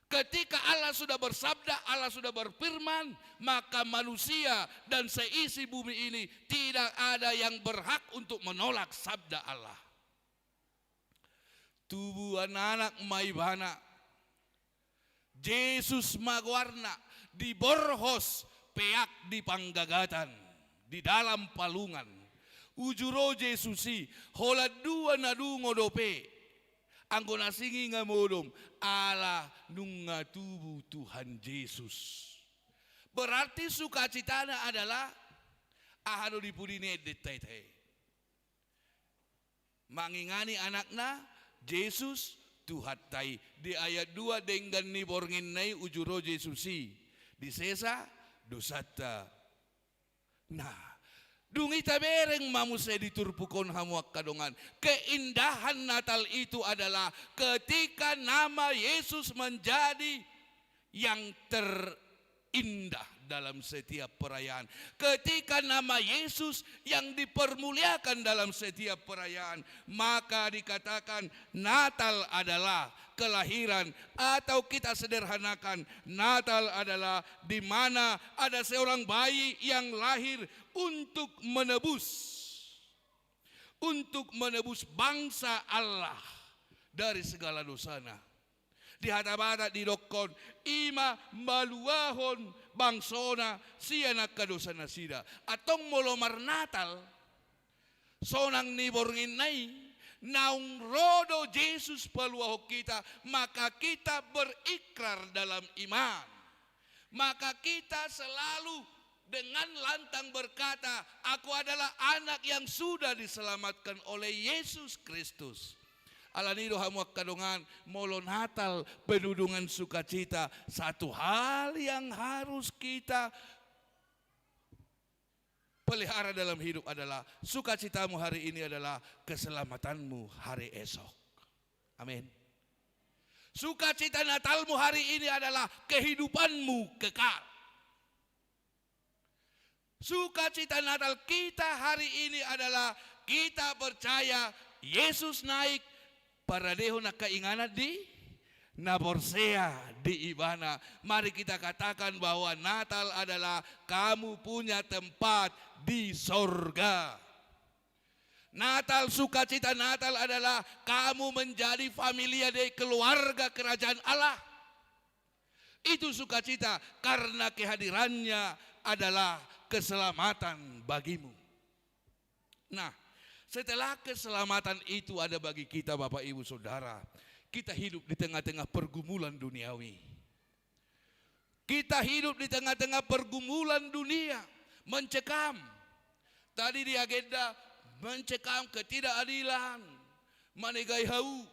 Ketika Allah sudah bersabda, Allah sudah berfirman, maka manusia dan seisi bumi ini tidak ada yang berhak untuk menolak sabda Allah. Tubu anak ma ibana. Jesus ma goarna, diborhos peak di panggagatan, di dalam palungan. Uju ro Jesus i, holan dua na dungo dope. Anggo na singginga modom, ala nunga tubu Tuhan Jesus. Berarti sukacitana adalah aha do di pudi ni ende tahe-tahe. Mangingani anakna, Jesus, Tuhanta i. Di ayat dua, denggan ni borngin na i uju ro Jesus i. Disesa dosanta. Nah, dung i tabereng ma muse di turpuk on hamu angka dongan. Keindahan Natal itu adalah ketika nama Yesus menjadi yang ter indah dalam setiap perayaan. Ketika nama Yesus yang dipermuliakan dalam setiap perayaan, maka dikatakan Natal adalah kelahiran, atau kita sederhanakan, Natal adalah di mana ada seorang bayi yang lahir untuk menebus, untuk menebus bangsa Allah dari segala dosana. Di hata Batak didokkon, i ma maluahon bangsona sian angka dosa nasida. Antong molo marnatal, sonang ni borngin na i, naung ro do Jesus paluahon hita, maka kita berikrar dalam iman. Maka kita selalu dengan lantang berkata, "Aku adalah anak yang sudah diselamatkan oleh Yesus Kristus." Alani do hamu angka dongan, molo Natal penuh dengan sukacita, satu hal yang harus kita pelihara dalam hidup adalah sukacitamu hari ini adalah keselamatanmu hari esok. Amin. Sukacita Natalmu hari ini adalah kehidupanmu kekal. Sukacita Natal kita hari ini adalah kita percaya Yesus naik, paradehon angka inganan di na porsea di Ibana. Mari kita katakan bahwa Natal adalah kamu punya tempat di sorga. Natal, sukacita Natal adalah kamu menjadi familia Dei, keluarga kerajaan Allah. Itu sukacita karena kehadirannya adalah keselamatan bagimu. Nah, setelah keselamatan itu ada bagi kita, Bapak, Ibu, Saudara, kita hidup di tengah-tengah pergumulan duniawi. Kita hidup di tengah-tengah pergumulan dunia, mencekam. Tadi di agenda, mencekam ketidakadilan, manegai hau.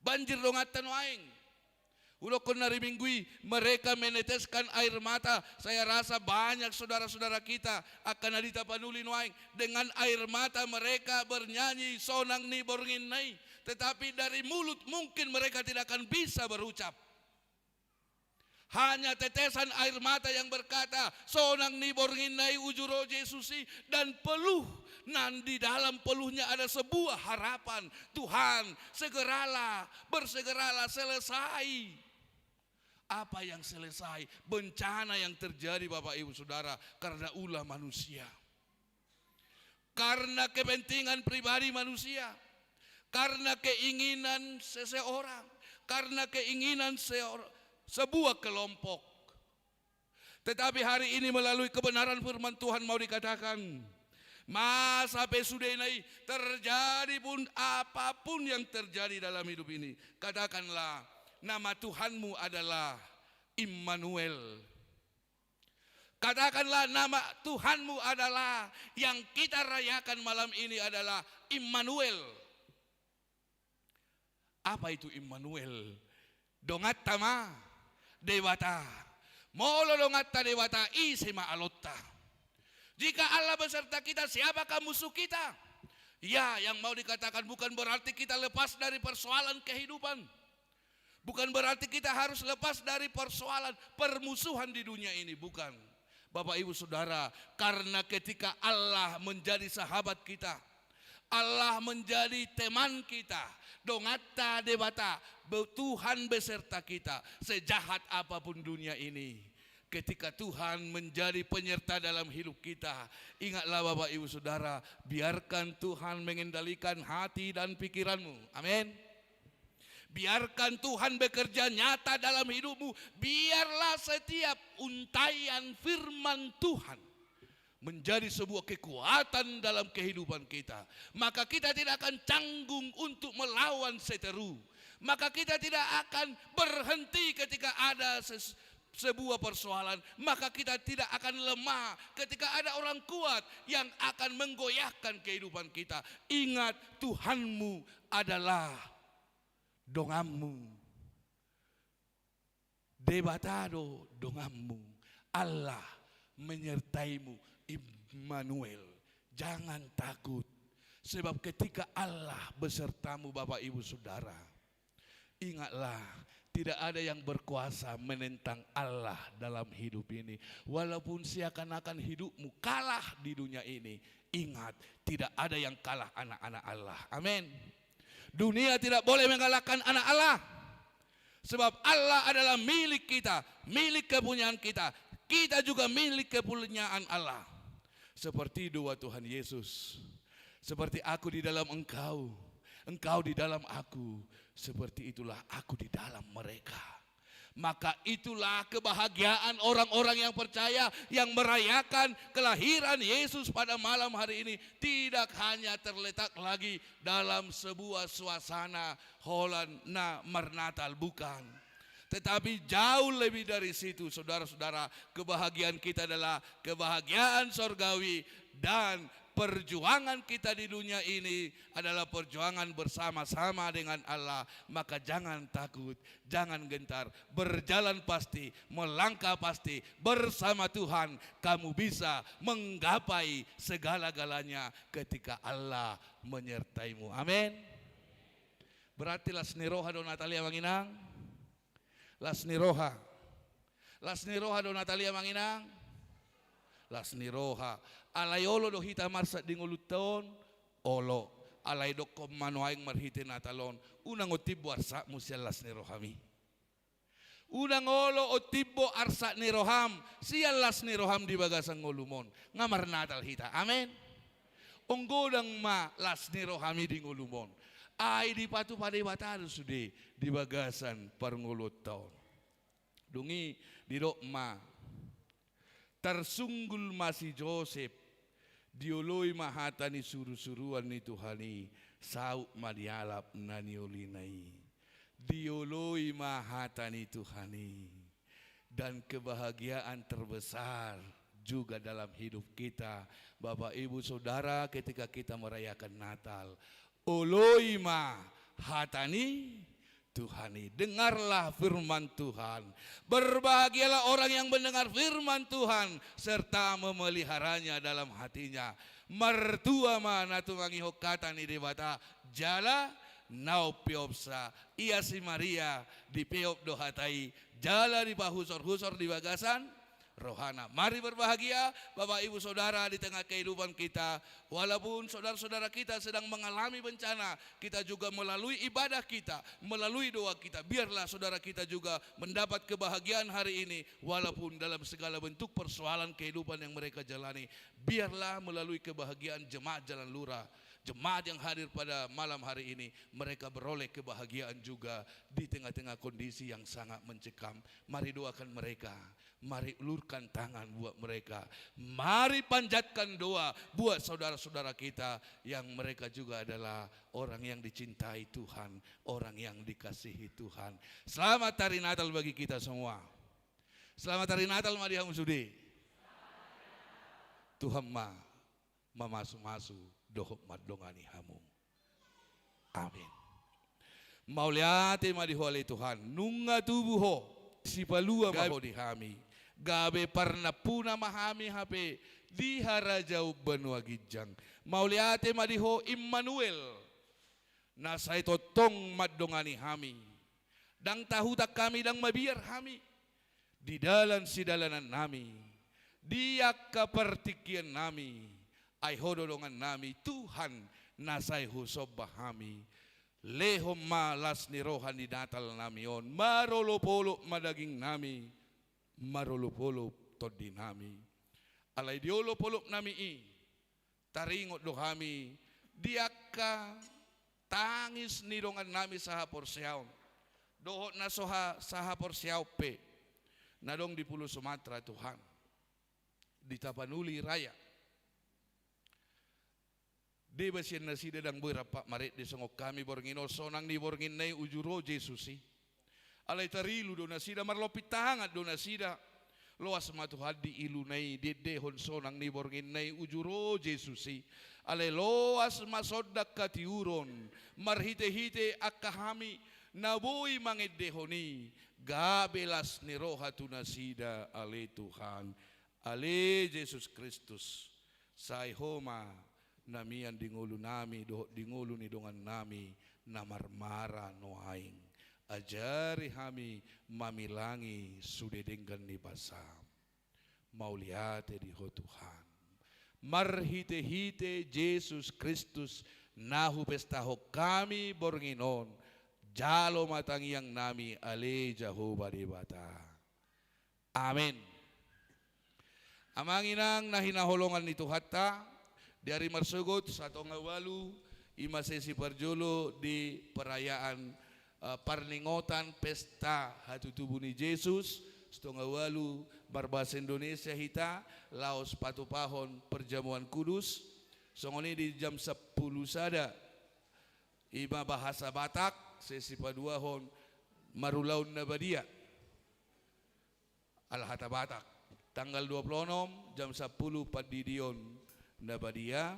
Banjir donganta nuaeng. Hudokkon na di Minggu i, mereka meneteskan air mata. Saya rasa banyak saudara-saudara kita, angka na di Tapanuli nuaeng, dengan air mata mereka bernyanyi sonang ni borngin na i. Tetapi dari mulut mungkin mereka tidak akan bisa berucap. Hanya tetesan air mata yang berkata, "Sonang ni borngin na i uju ro Jesus i," dan peluh, nan di dalam peluhnya ada sebuah harapan. Tuhan, segeralah, bersegeralah, selesai. Apa yang selesai? Bencana yang terjadi, Bapak Ibu Saudara, karena ulah manusia. Karena kepentingan pribadi manusia, karena keinginan seseorang, karena keinginan seor-, sebuah kelompok. Tetapi hari ini melalui kebenaran firman Tuhan mau dikatakan, masa pe sudena i terjadi pun apapun yang terjadi dalam hidup ini, katakanlah, "Nama Tuhanmu adalah Immanuel." Katakanlah, "Nama Tuhanmu adalah," yang kita rayakan malam ini adalah Immanuel. Apa itu Immanuel? Donganta ma Debata. Molo donganta Debata, ise ma alonta? Jika Allah beserta kita, siapakah musuh kita? Ya, yang mau dikatakan, bukan berarti kita lepas dari persoalan kehidupan. Bukan berarti kita harus lepas dari persoalan permusuhan di dunia ini, bukan. Bapak, Ibu, Saudara, karena ketika Allah menjadi sahabat kita, Allah menjadi teman kita, donganta Debata, be-, Tuhan beserta kita, sejahat apapun dunia ini, ketika Tuhan menjadi penyerta dalam hidup kita, ingatlah, Bapak, Ibu, Saudara, biarkan Tuhan mengendalikan hati dan pikiranmu. Amin. Biarkan Tuhan bekerja nyata dalam hidupmu. Biarlah setiap untaian firman Tuhan menjadi sebuah kekuatan dalam kehidupan kita. Maka kita tidak akan canggung untuk melawan seteru. Maka kita tidak akan berhenti ketika ada ses-, sebuah persoalan. Maka kita tidak akan lemah ketika ada orang kuat yang akan menggoyahkan kehidupan kita. Ingat, Tuhanmu adalah donganmu. Debata do donganmu. Allah menyertaimu. Immanuel. Jangan takut. Sebab ketika Allah besertamu, Bapak, Ibu, Saudara, ingatlah, tidak ada yang berkuasa menentang Allah dalam hidup ini. Walaupun seakan-akan hidupmu kalah di dunia ini, ingat, tidak ada yang kalah anak-anak Allah. Amin. Dunia tidak boleh mengalahkan anak Allah. Sebab Allah adalah milik kita, milik kepunyaan kita. Kita juga milik kepunyaan Allah. Seperti doa Tuhan Yesus, "Seperti Aku di dalam engkau, engkau di dalam Aku, seperti itulah Aku di dalam mereka." Maka itulah kebahagiaan orang-orang yang percaya, yang merayakan kelahiran Yesus pada malam hari ini. Tidak hanya terletak lagi dalam sebuah suasana holan na marnatal, bukan. Tetapi jauh lebih dari situ, saudara-saudara, kebahagiaan kita adalah kebahagiaan sorgawi, dan perjuangan kita di dunia ini adalah perjuangan bersama-sama dengan Allah. Maka jangan takut, jangan gentar, berjalan pasti, melangkah pasti, bersama Tuhan kamu bisa menggapai segala-galanya ketika Allah menyertaimu. Amin. Berarti las ni roha do Natal i, Amang Inang? Las ni roha. Las ni roha do Natal i, Amang Inang? Las ni roha. Alai olo do hita marsat di ngolunta on? Olo. Alai dokkon ma nuaeng marhite Natal on, unang on timbo arsatmu sian las ni rohami. Unang olo on timbo arsat ni roham sian las ni roham di bagasan ngolum on. Nga marnatal hita. Amin. Onggodang ma las ni rohami di ngolum on. Ai dipatupa Debata do sude di bagasan parngoluonta on. Dung i didok ma, tarsunggul ma si Josep, dioloi ma hata ni surusuruan ni Tuhan i, saut ma di alap na niolina i. Dioloi ma hata ni Tuhan i. Dan kebahagiaan terbesar juga dalam hidup kita, Bapak, Ibu, Saudara, ketika kita merayakan Natal. Oloi ma hata ni Tuhan i. Dengarlah firman Tuhan. Berbahagialah orang yang mendengar firman Tuhan serta memeliharanya dalam hatinya. Martua ma na tumangihon hata ni Debata jala Na umpeopsa, ia si Maria dipeop do hata i, jala dipahusorhusor di bagasan rohana. Mari berbahagia, Bapak Ibu Saudara, di tengah kehidupan kita. Walaupun saudara-saudara kita sedang mengalami bencana, kita juga melalui ibadah kita, melalui doa kita, biarlah saudara kita juga mendapat kebahagiaan hari ini, walaupun dalam segala bentuk persoalan kehidupan yang mereka jalani. Biarlah melalui kebahagiaan jemaat Jalan Lurah, jemaat yang hadir pada malam hari ini, mereka beroleh kebahagiaan juga di tengah-tengah kondisi yang sangat mencekam. Mari doakan mereka, mari ulurkan tangan buat mereka, mari panjatkan doa buat saudara-saudara kita yang mereka juga adalah orang yang dicintai Tuhan, orang yang dikasihi Tuhan. Selamat Hari Natal bagi kita semua. Selamat Hari Natal ma di hamu sude. Tuhan ma mamasumasu dohot mandongani hamu. Amin. Mauliate ma di Ho ale Tuhan, nunga tubu Ho, sipalua ma Ho di hami, gabe parnampuna ma hami hape di harajaon banua ginjang. Mauliate ma di Ho Immanuel, na sai tongtong mandongani hami. Ndang tahutan hami, ndang mabiar hami di dalan sidalanannami, di angka partingkiannami, ai Ho do dongannami, Tuhan na sai husomba hami. Lehon ma las ni roha ni Natalnami on, marolopolop ma dagingnami, marolopolop tondinami. Alai di olopolopnami i, taringot do hami di angka tangis ni dongannami sahaporseaon dohot na so ha-, sahaporseaon pe na adong di Pulo Sumatera, Tuhan, di Tapanuli Raya. Deba sian nasida ndang boi rap marende songon hami borngin on, sonang ni bornginna i uju ro Jesus i. Alai tarilu do nasida, marlompit tangan do nasida. Loas ma Tuhan di iluna i diendehon sonang ni bornginna i uju ro Jesus i. Alai loas ma sonang hatiuron marhitehite angka hami na boi mangendehon i, gabe las ni roha tu nasida, ale Tuhan. Ale Jesus Kristus, sai Ho ma na mian di ngolunami dohot di ngolu ni dongannami na marmara nuaeng. Ajari hami mamilangi sude denggan ni basaM. Mauliate di Ho Tuhan. Marhitehite Jesus Kristus na hupestahon hami borngin on, jalo ma tangiangnami, ale Jahowa Debata. Amen. Amang inang na hinaholongan ni Tuhanta, di ari marsogot satonga ualu, i ma sesi parjolo di perayaan, eh, parningotan pesta hatutubu ni Jesus, satonga ualu marbahasa Indonesia hita, laos patupahon perjamuan kudus, songon i di jam sampulu sada, i ma bahasa Batak, sesi paduahon marulaon na badia. Alhata Batak. Tanggal dua puluh enam, jam sampulu, pandidion na badia.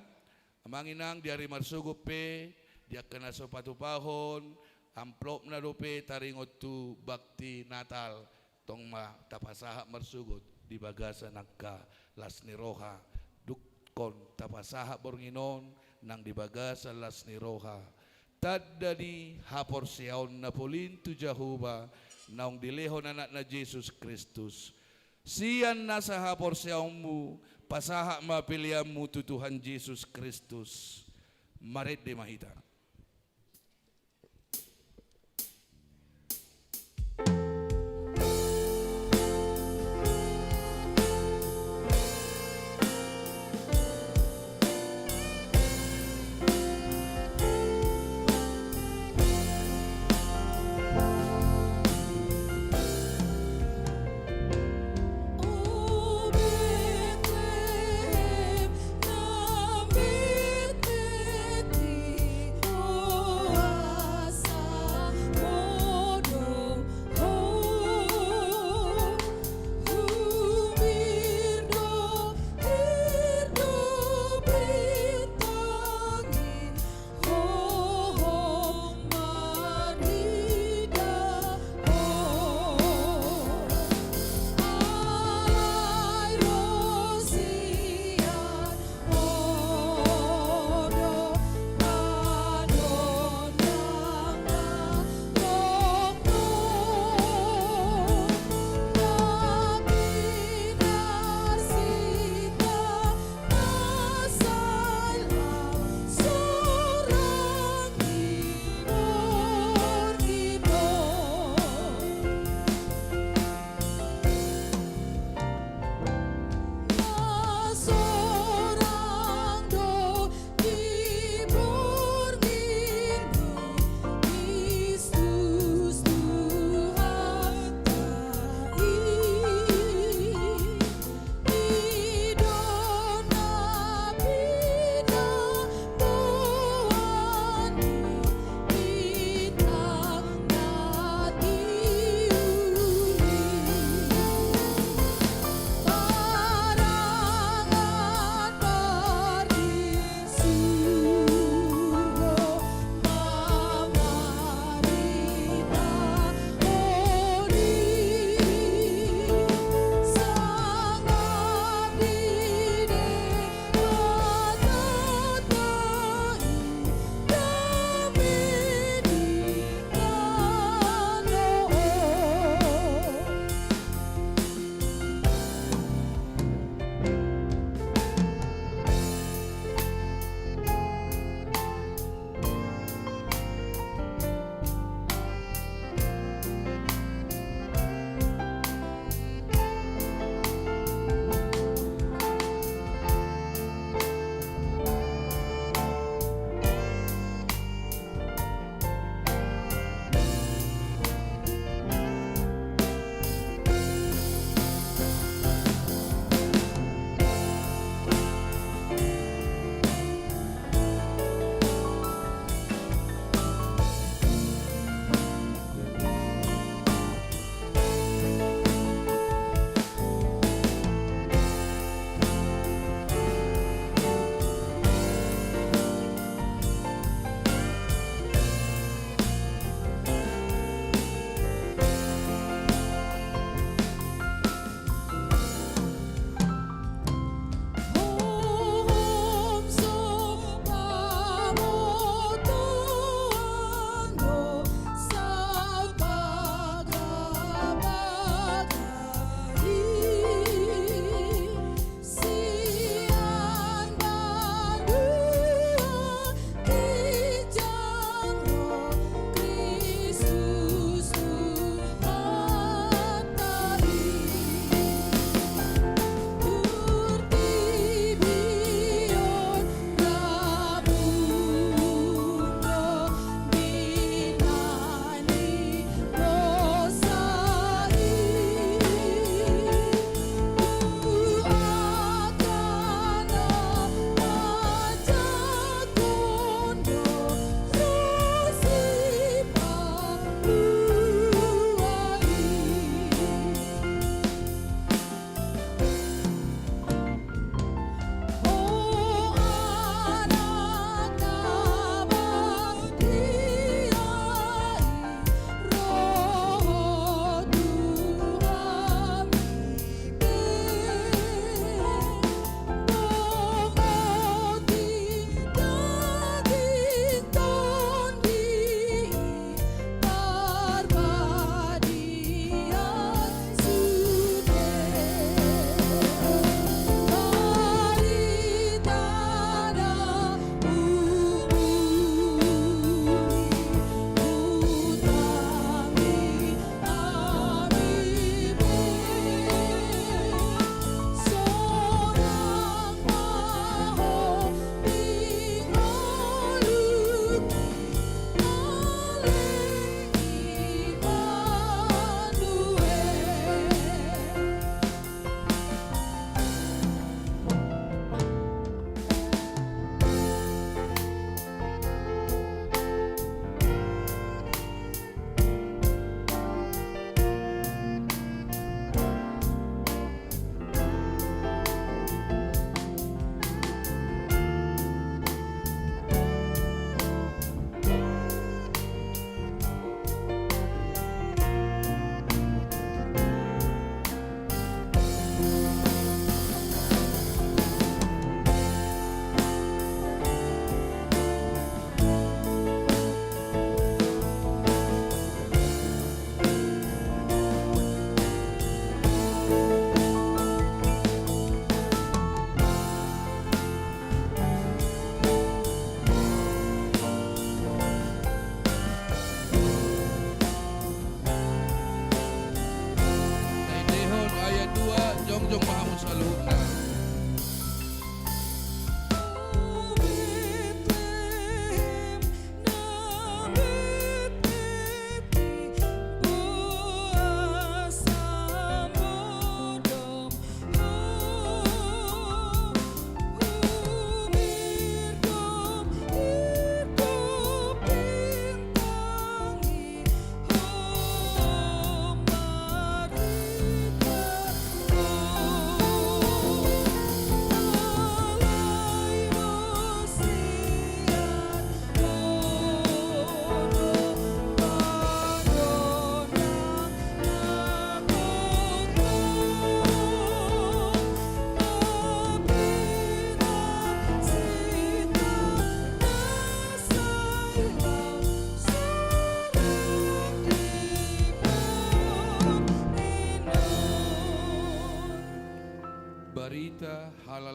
Amang inang, di ari marsogot pe, di angka na so patupahon amplopna dope taringot tu bakti Natal, tong ma tapasahat marsogot di bagasan angka las ni roha, dungkon tapasahat borngin on nang di bagasan las ni roha. Tanda ni haporseaon na polin tu Jahowa, naung dilehon Anakna Jesus Kristus. Sian nasa haporseaonmu, pasahat ma peleanmu tu Tuhan Jesus Kristus. Marende ma hita.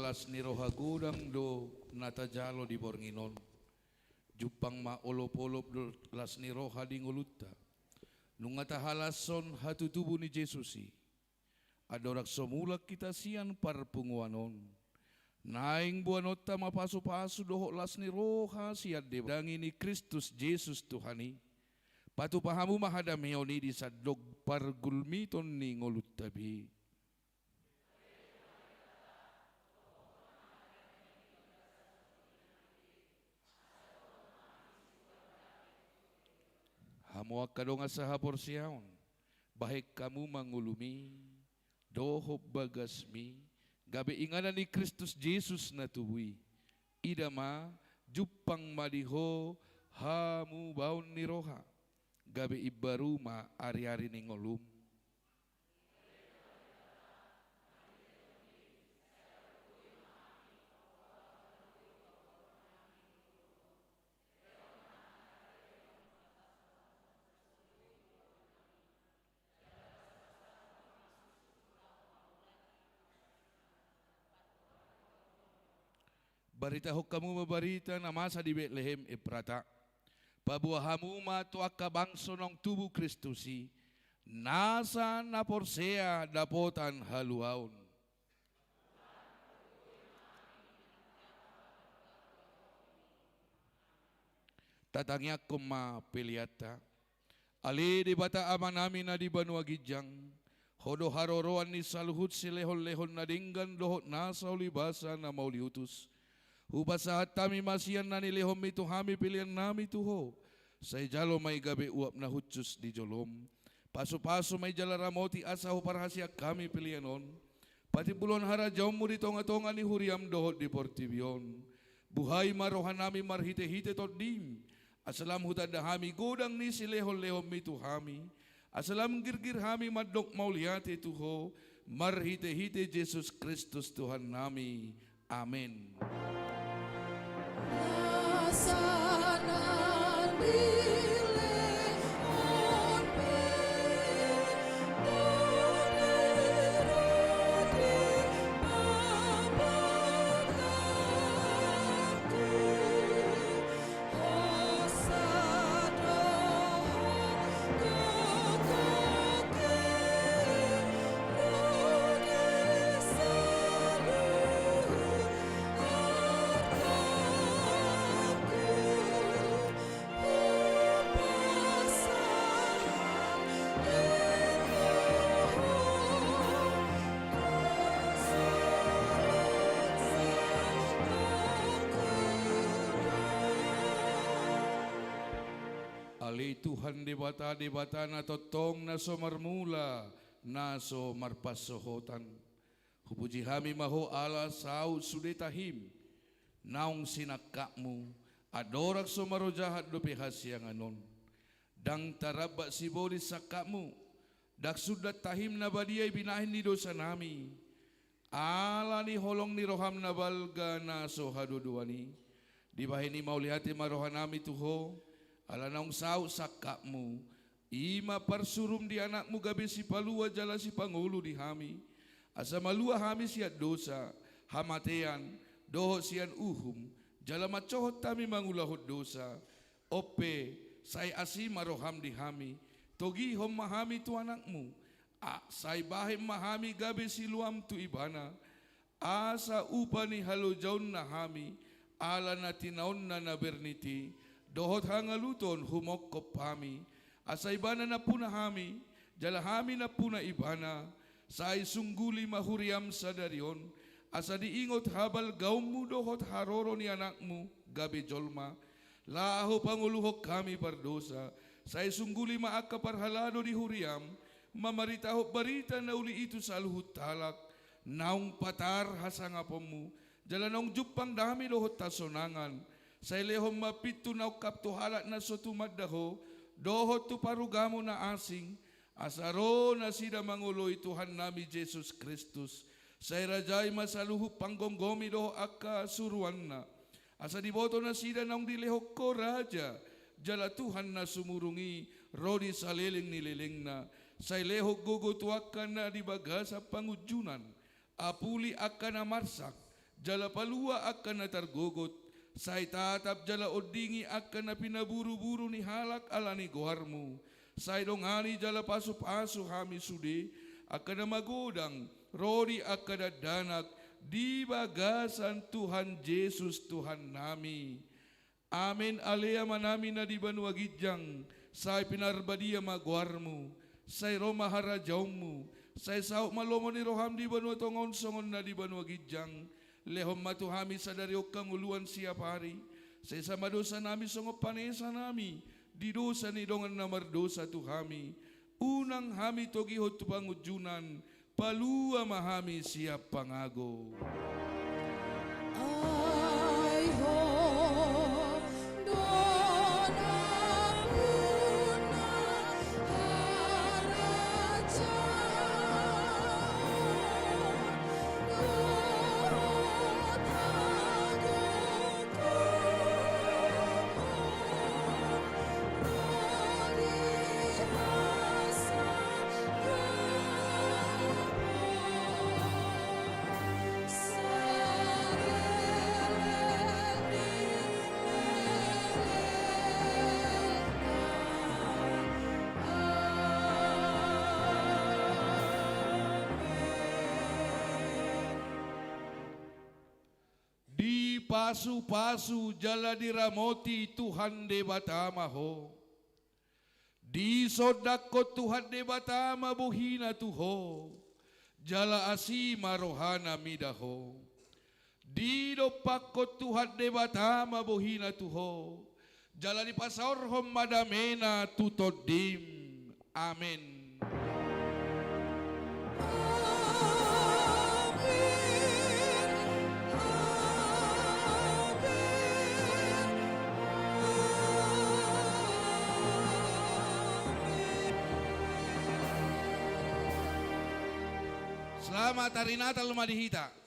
Las ni roha godang do na tajalo di borngin on. Jumpang ma olopolop dohot las ni roha di ngolunta. Nunga tahalashon hatutubu ni Jesus i. Andorang so mulak hita sian parpunguan on, naeng boanonta ma pasupasu dohot las ni roha sian Debata. Dangani Kristus Jesus Tuhan i, patupa hamu ma hadameon i di sandok pargulmiton ni ngolunta be. Hamu angka dongan sahaporseaon, bahen hamu ma ngolumi dohot bagasmi gabe inganan ni Kristus Jesus na tubu i. Ida ma, jumpang ma di ho hamubaon ni roha, gabe imbaru ma ariari ni ngolum. Baritahon hamu ma barita na masa di Betlehem Efrata. Paboa hamu ma tu angka bangso naung tubu Kristus i, nasa na porsea dapotan haluaon. Tatangiangkon ma peleanta. Ale Debata Amanami na di banua ginjang, Ho do haroroan ni saluhut silehonlehon na denggan dohot nasa ulibasa na mauliutus. Hupasahat hami ma sian na nilehonmi tu hami peleannami tu Ho. Sai jalo ma i gabe uap na hushus di jolom. Pasupasu ma i jala ramoti asa huparhaseang hami pelean on patimbulhon harajaonmu di tongatonga ni huriam dohot di portibi on. Buhai ma rohanami marhitehite Tondim, asa lam hutanda hami godang ni silehonlehonmi tu hami, asa lam girgir hami mandok mauliate tu Ho, marhitehite Jesus Kristus Tuhannami. Amen. Ale Tuhan Debata, Debata na tongtong, na so marmula, na so marpansohotan. Hupuji hami ma Ho ala saut sude tahim naung sinangkapmu, andorang so marojahan dope hasiangan on. Ndang tarambat sibolis sangkapmu, ndang sundat tahim na badia i binahen ni dosanami. Ala ni holong ni roham na balga na so haduaduan i, dibahen i mauliate ma rohanami tu Ho, ala naung saut sangkapmu, i ma parsurum di Anakmu gabe Sipalua jala Sipangolu di hami, asa malua hami sian dosa, hamatean, dohot sian uhum, jala mansohot hami mangulahon dosa. On pe, sai asi ma roham di hami, togihon ma hami tu Anakmu, a, sai bahen ma hami gabe siluam tu Ibana, asa upa ni halojaonna hami, ala na tinaonna na bernit i, dohot hangaluton humongkop hami, asa Ibana nampuna hami, jala hami nampuna Ibana, sai sungguli ma huriam sadari on, asa diingot habalgaonmu dohot haroro ni Anakmu gabe jolma, laho pangoluhon hami pardosa, sai sungguli ma angka parhalado di huriam, mamaritahon barita na uli i tu saluhut halak, naung patar hasangaponmu, jala naung jumpang dame dohot hasonangan, sai lehon ma pintu na ungkap tu halak na so tumanda Ho, dohot tu parugamo na asing, asa ro nasida mangoloi Tuhannami Jesus Kristus, sai rajai ma saluhut panggomgomi dohot angka suruanna. Asa diboto nasida naung dilehon Ho Raja, jala Tuhan na sumurung i, ro di saleleng ni lelengna, sai lehon gogo tu angka na di bagasan pangunjunan, apuli angka na marsak, jala palua angka na targogot, sai tatap jala ondingi angka na pinaburu-buru ni halak ala ni goarmu, sai dongani jala pasu-pasu hami sude, angka na magodang, ro di angka dakdanak, di bagasan Tuhan Jesus Tuhannami. Amen. Ale Amanami na di banua ginjang, sai pinarbadia ma goarmu, sai ro ma harajaonmu, sai saut ma lomo ni roham di banua tonga on songon na di banua ginjang. Lehon ma tu hami sadari on hangoluan siapari, sesa ma dosanami songon panesanami di dosa ni dongan na mardosa tu hami. Unang hami togihon tu pangunjunan, palua ma hami sian pangago. Ai Ho do nampuna harajaon dohot hagogoon. Dipasu-pasu jala diramoti Tuhan Debata ma ho. Disondangkon Tuhan Debata ma bohina tu ho, jala asi ma rohana mida ho. Didompakkon Tuhan Debata ma bohina tu ho, jala dipasaorhon ma damena tu tondim. Amen. Amen. Amen. Amen. Selamat hari Natal ma di hita.